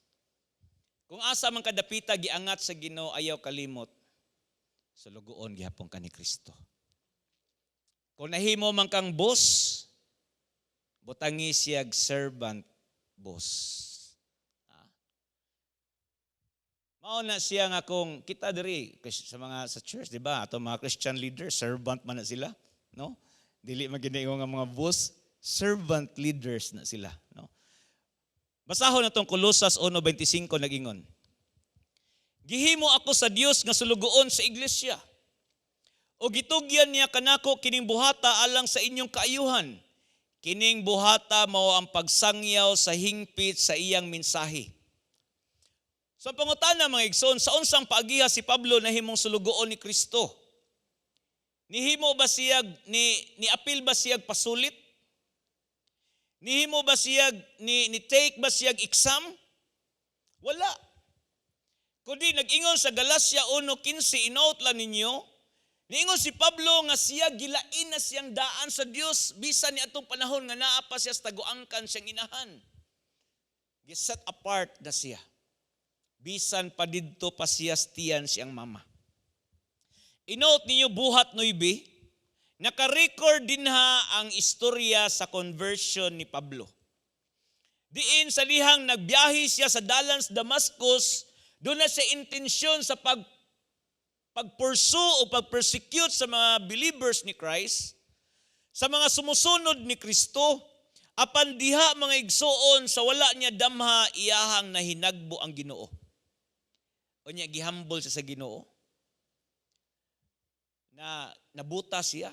S1: Kung asa man kadapita giangat sa Ginoo, ayaw kalimot. Sulugoon gihapon ka ni Kristo. Kung nahimo man kang boss, butangi siyag servant boss. Ha? Mao na siya nga kung kita diri sa mga sa church, di ba? Ato mga Christian leaders, servant man na sila, no? Dili man gid nga mga boss, servant leaders na sila, no? Basahon na tong Kolosas 1:25, nagingon. "Gihimo ako sa Dios nga sulugoon sa iglesia. O gitugyan niya kanako kining buhata alang sa inyong kaayuhan. Kining buhata mao ang pagsangyaw sa hingpit sa iyang mensahe. So ang pangutana, mga igsoon, sa unsang paagiha si Pablo nahimong sulugoon ni Kristo? Nihimo ba siya ni apil ba siya pasulit? Nihimo ba siya ni take ba siya exam? Wala. Kundi nag-ingon sa Galacia 1:15, inote lang ninyo, niingon si Pablo nga siya gilain na siyang daan sa Dios bisan ni atong panahon nga naa pa siya sa taguangkan siyang inahan. Gi-set apart na siya. Bisan pa didto pa siya sa tiyan siyang mama. Inote ninyo Buhat 9, naka-record dinha ang istorya sa conversion ni Pablo. Diin sa lihang nagbiyahe siya sa dalan sa Damascus, doon na siya intensyon sa pag-pursue o pag-persecute sa mga believers ni Christ, sa mga sumusunod ni Kristo, apan diha, mga igsuon, sa wala niya damha, iyahang nahinagbo ang Ginoo. O niya gihambol siya sa Ginoo na nabuta siya.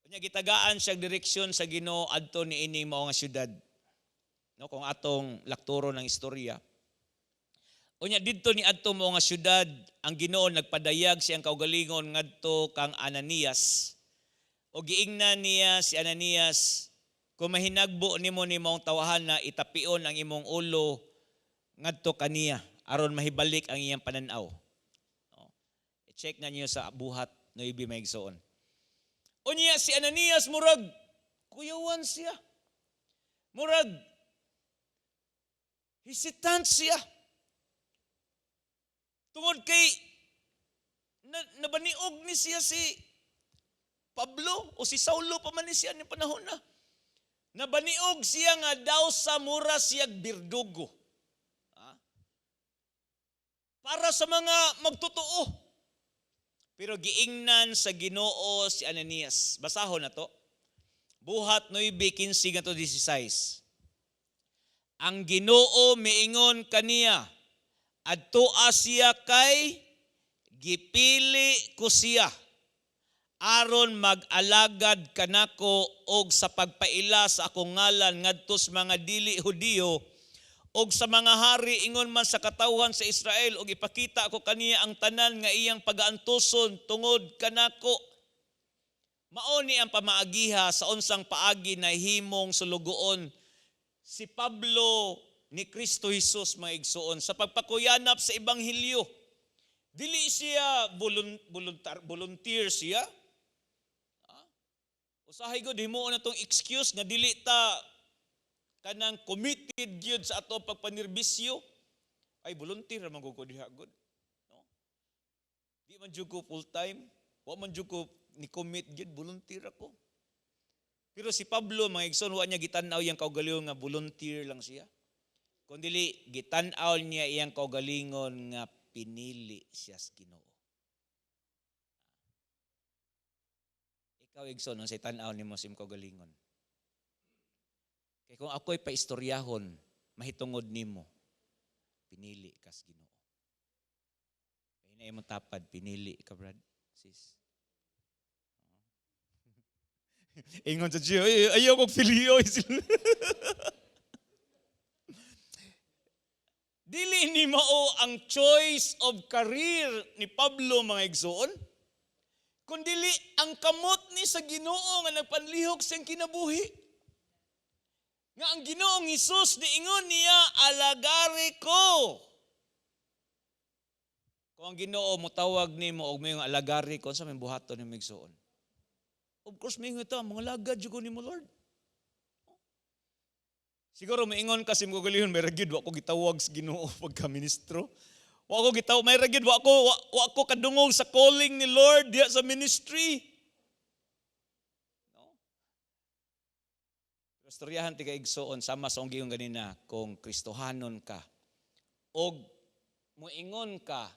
S1: Unya gitagaan siya direksyon sa Ginoo adto ni ini mao nga syudad. No, kung atong lakturo ng istorya. Unya didto ni adto mao nga syudad, ang Ginoo nagpadayag siyang kaugalingon ngadto kang Ananias. O giingnan niya si Ananias, "Kung mahinagbo nimo ni maong tawahan na itapion ang imong ulo ngadto kaniya aron mahibalik ang iyang pananaw." No? I-check na niyo sa Buhat 9, mga igsoon. Unya si Ananias murag kuyawan siya. Murag hesitant siya. Tungod kay nabaniog ni siya si Pablo o si Saulo pa man ni siya ni panahon na. Nabaniog siya nga daw sa mura siya birdugo. Ha? Para sa mga magtotoo. Pero giingnan sa Ginoo si Ananias. Basahon na to. Buhat 9:15 ngadto 16. Ang Ginoo miingon kaniya, "Adtoa siya kay gipili ko siya aron mag-alagad kanako og sa pagpaila sa akong ngalan ngadto sa mga dili Hudiyo og sa mga hari, ingon man sa katawhan sa Israel, og ipakita ko kaniya ang tanan nga iyang pagaantuson tungod kanako." Mao ni ang pamaagiha sa unsang paagi na himong sulugoon si Pablo ni Kristo Jesus, mga igsoon, sa pagpakuyanap sa ebanghelyo. Dili siya volunteer siya. Usahay gud himuon na tong excuse nga dili ta kanang committed gyud sa ato pagpanerbisyo. "Ay, volunteer ra man ko diha gud." No? "Di man jud ko full time, wa man jud ko ni commit gyud, volunteer ako." Pero si Pablo, mga igsoon, wa niya gitan-aw iyang kaugalingon nga volunteer lang siya. Kundili gitan-aw niya iyang kaugalingon nga pinili siya sa Ginoo. Ikaw, igsoon, unsay tan-aw nimo sa imong kaugalingon? Kay kung ako'y paistoryahon mahitungod nimo, pinili ka sa Ginoo. Kay na imong tapad, pinili ka, brad, sis. Ingon sa Gio, "Ay, ayaw kong piliyo." Dili ni mao ang choice of career ni Pablo, mga igsoon, kundili ang kamot ni sa Ginoo nga nagpanlihok sa iyang kinabuhi. Nga ang Ginoong Hesus niingon niya, "Alagari ko." Kung ang Ginoo motawag nimo og mayong "Alagari ko," unsa may buhaton nimo, igsoon? Of course, may ito, mga lagad jud ko nimo, Lord. Siguro maingon kasi mo galihon, "May ragyud wa ko gitawag sa Ginoo pagka ministro. Wa ko gitawag, may ragyud wa ko kadungog sa calling ni Lord diha sa ministry." No? Pero istoryahan ti kaigsoon, sama sa akong giingon ganina, kung Kristohanon ka og moingon ka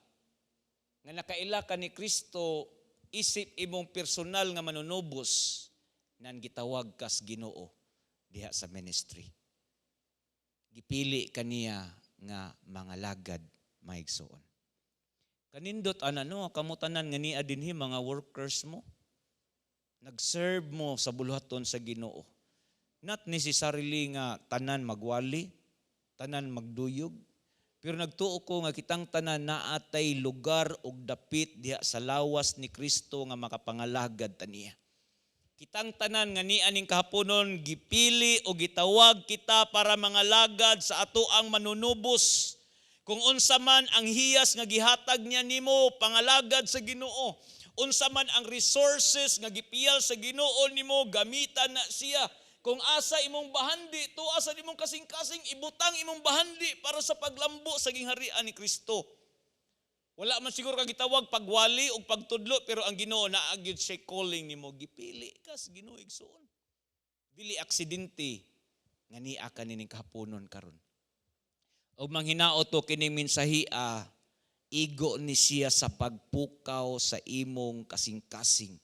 S1: nga nakaila ka ni Kristo isip imong personal nga manunubos, nan gitawag kas Ginoo diha sa ministry. Gipili kaniya nga mga lagad, maigsoon. Kanindot ana, no, kamo tanan nga nia dinhi, mga workers mo. Nag-serve mo sa buluhaton sa Ginoo. Not necessarily nga tanan magwali, tanan magduyog, pero nagtuo ko nga kitang tanan naatay lugar og dapit diha sa lawas ni Kristo nga makapangalagad ta niya. Kitang tanan nga nia ning kahaponon, gipili o gitawag kita para mangalagad sa ato ang Manunubos. Kung unsa man ang hiyas nga gihatag niya nimo, pangalagad sa Ginoo. Unsa man ang resources nga gipiyal sa Ginoo nimo, gamitan na siya. Kung asa imong bahandi, tuwa sa imong kasing-kasing, ibutang imong bahandi para sa paglambo sa gingharian ni Kristo. Wala man siguro ka gitawag pagwali o pagtudlo, pero ang Ginoo naa gyud siya calling nimo, gipili ka sa Ginoo, igsoon. Dili aksidente nga nia ka nining kahaponon karon. Og manghinaot to kining mensahia, igo ni siya sa pagpukaw sa imong kasing-kasing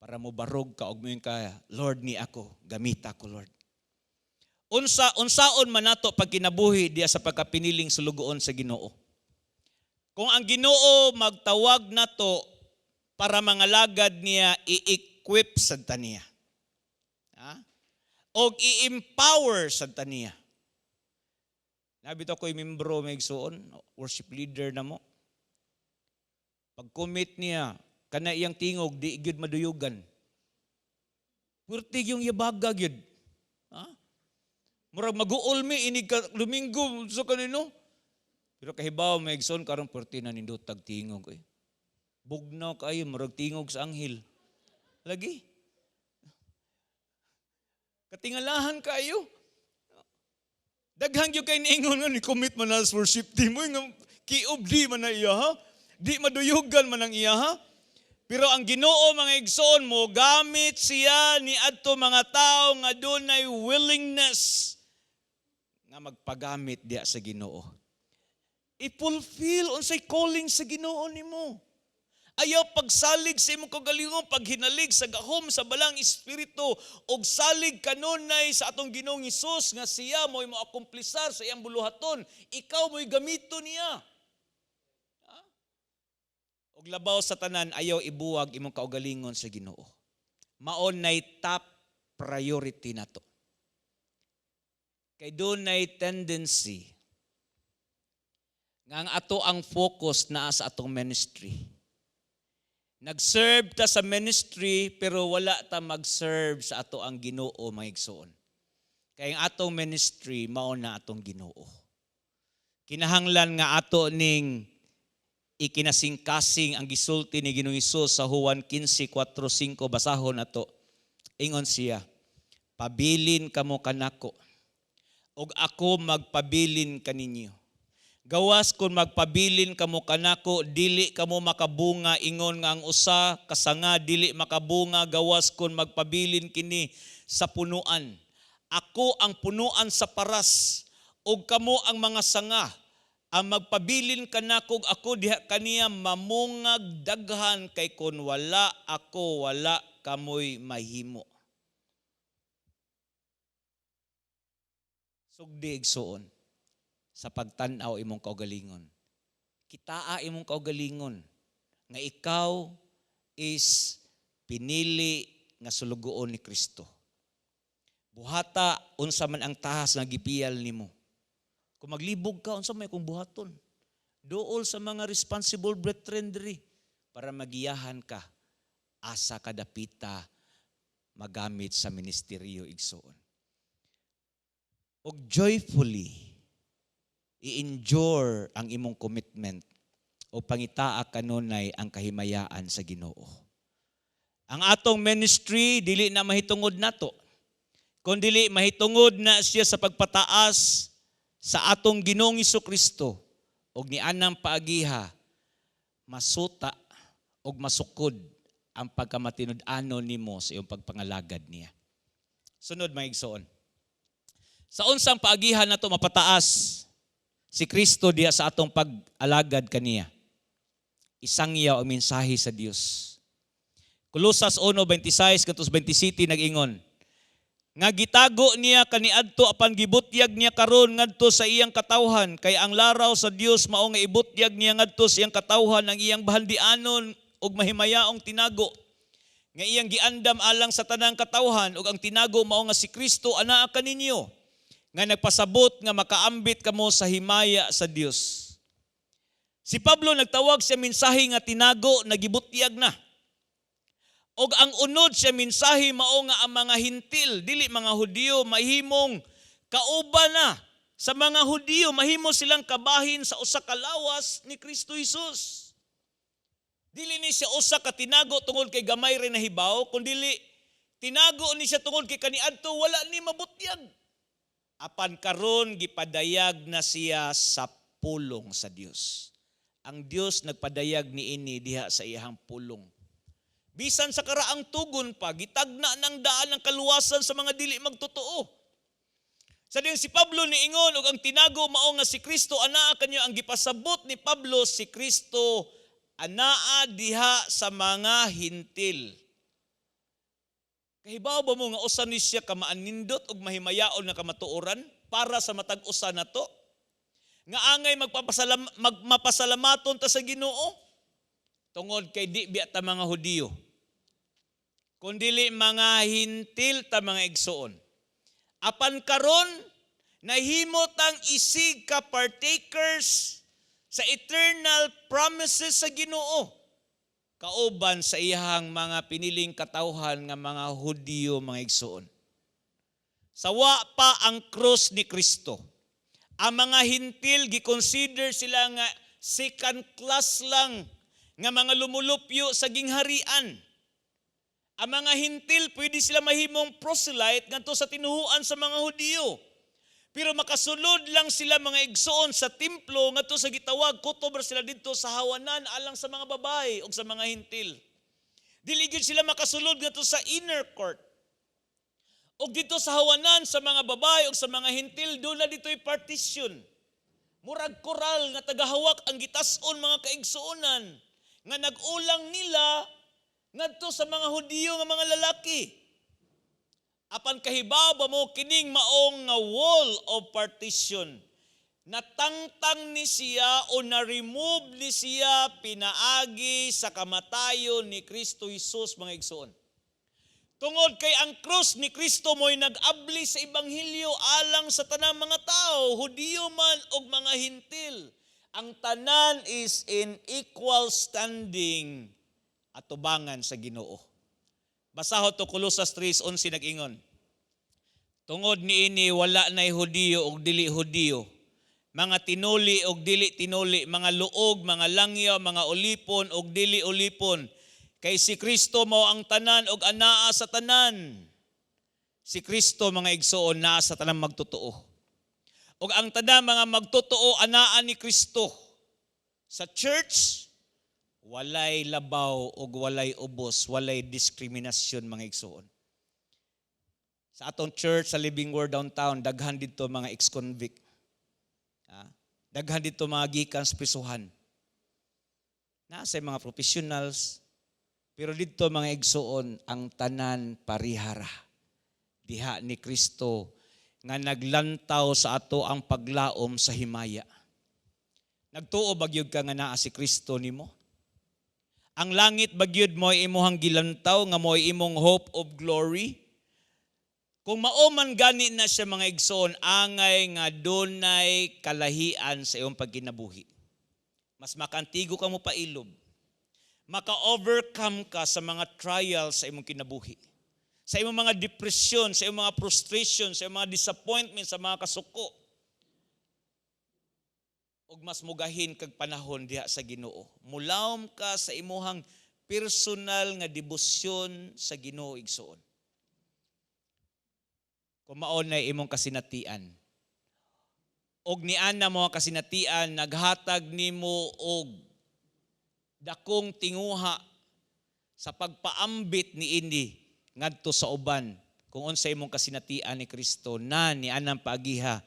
S1: para mobarog ka og moingon ka, "Lord, ni ako, gamita ko, Lord." Unsa unsaon man nato pagkinabuhi diya sa pagkapiniling sulugoon sa Ginoo? Kung ang Ginoo magtawag nato para mangalagad niya, i-equip sad ta niya. Ha? Og i-empower sad ta niya. Nabit ako'y membro, may igsuon, worship leader na mo. Pag-commit niya, kana iyang tingog, di gyud maduyugan. Purtig yung yabaga gyud. Ha? Murag mag-uol mi inig ka Domingo sa kanino. Pero kahibaw, may igsoon, karon purti na nindotag tingog eh. Bugnaw kayo, murag tingog sa anghel. Lagi. Katingalahan kayo. Daghan gyud kay niingon nga ni commit man na sa worship team mo nga kiob di man na iya ha. Di maduyugan man ang iya ha. Pero ang Ginoo, mga igsoon, mo gamit siya ni adto mga tao nga dunay willingness nga magpagamit diya sa Ginoo. I-fulfill unsay calling sa Ginoo nimo. Ayaw pagsalig sa imong kaugalingon, paghinalig sa gahom sa Balaang Espiritu og salig kanunay sa atong Ginoong Hesus nga siya mo'y moakomplisar sa iyang buluhaton. Ikaw mo'y gamito niya. Ha? Og labaw sa tanan, ayaw ibuwag imong kaugalingon sa Ginoo. Mao nay top priority nato. Kay dunay tendency nga ang ato ang focus naa sa atong ministry. Nag-serve ta sa ministry pero wala ta mag-serve sa ato ang Ginoo, mga igsoon. Kay ang atong ministry mao na atong Ginoo. Kinahanglan nga ato ning ikinasingkasing ang gisulti ni Ginoong Hesus sa Juan 15:4-5. Basahon ato. Ingon siya, "Pabilin kamo kanako ug ako magpabilin kaninyo. Gawas kung magpabilin kamo kanako, dili kamo makabunga, ingon nga ang usa ka sanga dili makabunga gawas kung magpabilin kini sa punuan. Ako ang punuan sa paras ug kamo ang mga sanga. Ang magpabilin kanako ug ako diha kaniya mamungag daghan, kay kon wala ako, wala kamoy mahimo." Sugdi, igsuon, sa pagtan-aw imong kaugalingon. Kitaa imong kaugalingon nga ikaw is pinili nga sulugoon ni Kristo. Buhata unsa man ang tahas nga gipiyal nimo. Kung maglibog ka, unsa may kung buhaton. Duol sa mga responsible brethren diri para magiyahan ka asa kadapita magamit sa ministeryo, igsoon. Og joyfully i-endure ang imong commitment o pangitaa kanunay ang kahimayaan sa Ginoo. Ang atong ministry dili na mahitungod nato. Kun dili mahitungod na siya sa pagpataas sa atong Ginoong Kristo og nianang paagiha masuta og masukod ang pagkamatinud-anon nimo sa iyong pagpangalagad niya. Sunod, mga igsoon. Sa unsang paagihan nato mapataas si Kristo diya sa atong pag-alagad kaniya? Isangyaw ang mensahe sa Dios. Kolosas 1:26 ngadto 27 nag-ingon, Nga gitago niya kaniadto apan gibutyag niya karon ngadto sa iyang katawhan, kay ang laraw sa Dios mao nga ibutyag niya ngadto sa iyang katawhan ang iyang bahandianon ug mahimayaong tinago nga iyang giandam alang sa tanang katawhan, ug ang tinago mao nga si Kristo anaa kaninyo nga nagpasabot nga makaambit kamo sa himaya sa Dios. Si Pablo, nagtawag siya mensahe nga tinago na gibutyag na. Og ang unod siya mensahe mao nga ang mga Hintil, dili mga Hudiyo, mahimong kauban na sa mga Hudiyo, mahimo silang kabahin sa usa ka lawas ni Kristo Jesus. Dili ni siya usa ka tinago tungod kay gamay rin nahibaw, kundili tinago ni siya tungod kay kaniadto wala ni mabutyag. Apan karon gipadayag na siya sa pulong sa Dios. Ang Dios nagpadayag niini diha sa iyang pulong. Bisan sa karaang tugon pa, gitagna ng daan ng kaluwasan sa mga dili magtotoo. Sa diyang si Pablo niingon og ang tinago mao nga si Kristo anaa kanyo, ang gipasabot ni Pablo, si Kristo anaa diha sa mga Hintil. Kahibaw ba mo nga usa ni siya ka maanindot og mahimayaon nga kamatuoran para sa matag usa nato? Nga angay mapasalamaton ta sa Ginoo tungod kay di biya ta mga Hudiyo, kundili mga Hintil ta, mga igsoon. Apan karon nahimo tang isig ka partakers sa eternal promises sa Ginoo kauban sa iyang mga piniling katawhan nga mga Hudiyo, mga igsoon. Sawa pa ang krus ni Kristo, ang mga Hintil gi-consider sila nga second class lang nga mga lumulupyo sa gingharian. Ang mga Hintil, pwede sila mahimong proselyte ngadto sa tinuhuan sa mga Hudiyo. Pero makasulod lang sila, mga igsoon, sa templo ngadto sa gitawag, kutob ra sila didto sa hawanan alang sa mga babae ug sa mga Hintil. Dili gyud sila makasulod ngadto sa inner court. Ug dito sa hawanan sa mga babae ug sa mga Hintil, duna dito'y partition. Murag koral nga tagahawak ang gitas-on, mga kaigsuonan, nga nag-ulang nila ngadto sa mga Hudiyo nga mga lalaki. Apan kahibaw ba mo, kining maong nga wall of partition, natangtang ni siya o na-remove ni siya pinaagi sa kamatayon ni Kristo Jesus, mga igsoon. Tungod kay ang krus ni Kristo mo'y nag-abli sa ebanghelyo alang sa tanang mga tao, Hudiyo man og mga Hintil. Ang tanan is in equal standing atubangan sa Ginoo. Basaho to, Colosas 3:11, nag-ingon: "Tungod niini wala nay Hudiyo og dili Hudiyo, mga tinuli og dili tinuli, mga luog, mga langyaw, mga ulipon og dili ulipon, kay si Kristo mao ang tanan og anaa sa tanan." Si Kristo, mga igsoon, naa sa tanang magtotoo. Og ang tanan mga magtotoo anaa ni Kristo. Sa church, walay labaw og walay ubos, walay diskriminasyon, mga igsoon. Sa atong church sa Living Word Downtown, daghan dito mga ex-convict. Daghan dito mga gikan sa prisuhan. Naa sa mga professionals, pero dito, mga igsoon, ang tanan parihara diha ni Kristo nga naglantaw sa ato ang paglaom sa himaya. Nagtuo ba gyud ka nga naa si Kristo nimo? Ang langit ba gyud mo'y imuhang gilantaw nga mo'y imong hope of glory? Kung mao man gani na siya, mga igsoon, angay nga dunay kalahian sa iyong pagkinabuhi. Mas makantigo ka mo pailob. Maka-overcome ka sa mga trials sa imong kinabuhi. Sa imong mga depression, sa imong mga frustration, sa imong mga disappointment, sa mga kasuko. Ug mas mugahin kag panahon diha sa Ginoo. Mulawom ka sa imuhang personal nga debosyon sa Ginoo, igsoon. Kung mao na imong kasinatian, og niana mo ang kasinatian, naghatag nimo og dakong tinguha sa pagpaambit niini ngadto sa uban kung unsa imong kasinatian ni Kristo na ni anang paagiha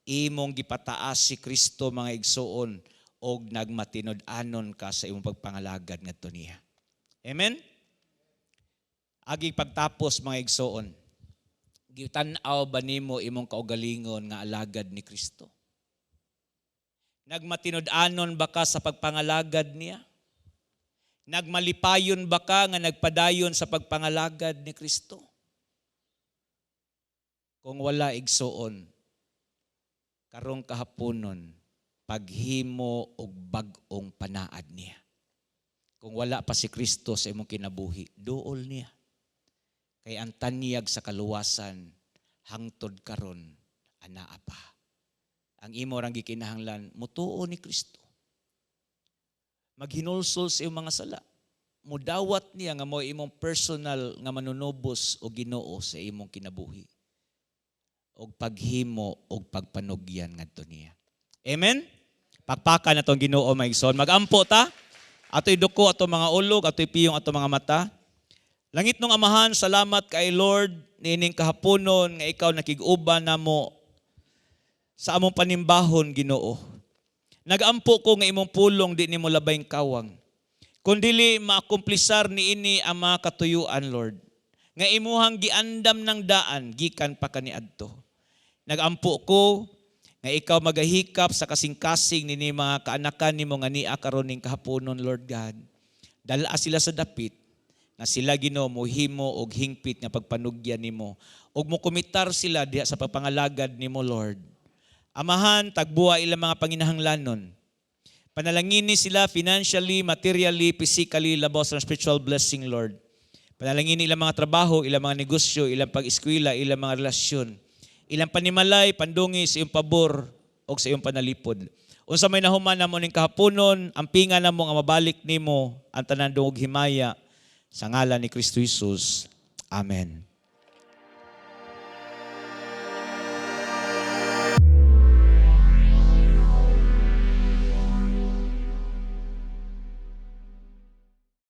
S1: imong gipataas si Kristo, mga igsoon, og nagmatinud-anon ka sa imong pagpangalagad ngadto niya. Amen. Agi pagtapos, mga igsoon. Gitan-aw ba nimo imong kaugalingon nga alagad ni Kristo? Nagmatinud-anon ba ka sa pagpangalagad niya? Nagmalipayon ba ka nga nagpadayon sa pagpangalagad ni Kristo? Kung wala, igsuon, karong kahaponon, paghimo og bag-ong panaad niya. Kung wala pa si Kristo sa imong kinabuhi, duol niya. Kay ang tanyag sa kaluwasan hangtod karon anaa pa. Ang imo rang gikinahanglan, mutuo ni Kristo. Maghinulsol sa iyong mga sala. Mudawat niya nga mo imong personal nga manunubos o Ginoo sa imong kinabuhi. Og paghimo og pagpanugyan ngadto niya. Amen? Pakpakan natong Ginoo, mga igsoon. Magampo ta. Ato'y duko ato mga ulog, ato'y piyong ato mga mata. Langitnong Amahan, salamat kay Lord niining kahaponon nga ikaw nakig-uban namo sa among panimbahon, Ginoo. Nagampo ko nga imong pulong di nimo labayng kawang. Kun dili maakumplisar niini ang mga katuyuan, Lord, nga imuhang giandam ng daan gikan pa kaniadto. Nagampo ko nga ikaw magahikap sa kasing-kasing nini mga kaanakan nimo nga nia karon ning kahaponon, Lord God. Dala sila sa dapit nga sila, Ginoo, mohimo og hingpit nga pagpanugyan nimo ug mokomitar sila diha sa pagpangalagad nimo, Lord. Amahan, tagbuwa ilang mga panginahanglanon. Panalangini sila financially, materially, physically, labaw sa spiritual blessing, Lord. Panalangini ilang mga trabaho, ilang mga negosyo, ilang pag-eskwela, ilang mga relasyon. Ilang panimalay, pandungi sa iyong pabor o sa iyong panalipod. Unsa may nahuman namo ning kahaponon, ampinga namo nga mabalik nimo ang tanan dungog himaya sa ngalan ni Kristo Jesus. Amen.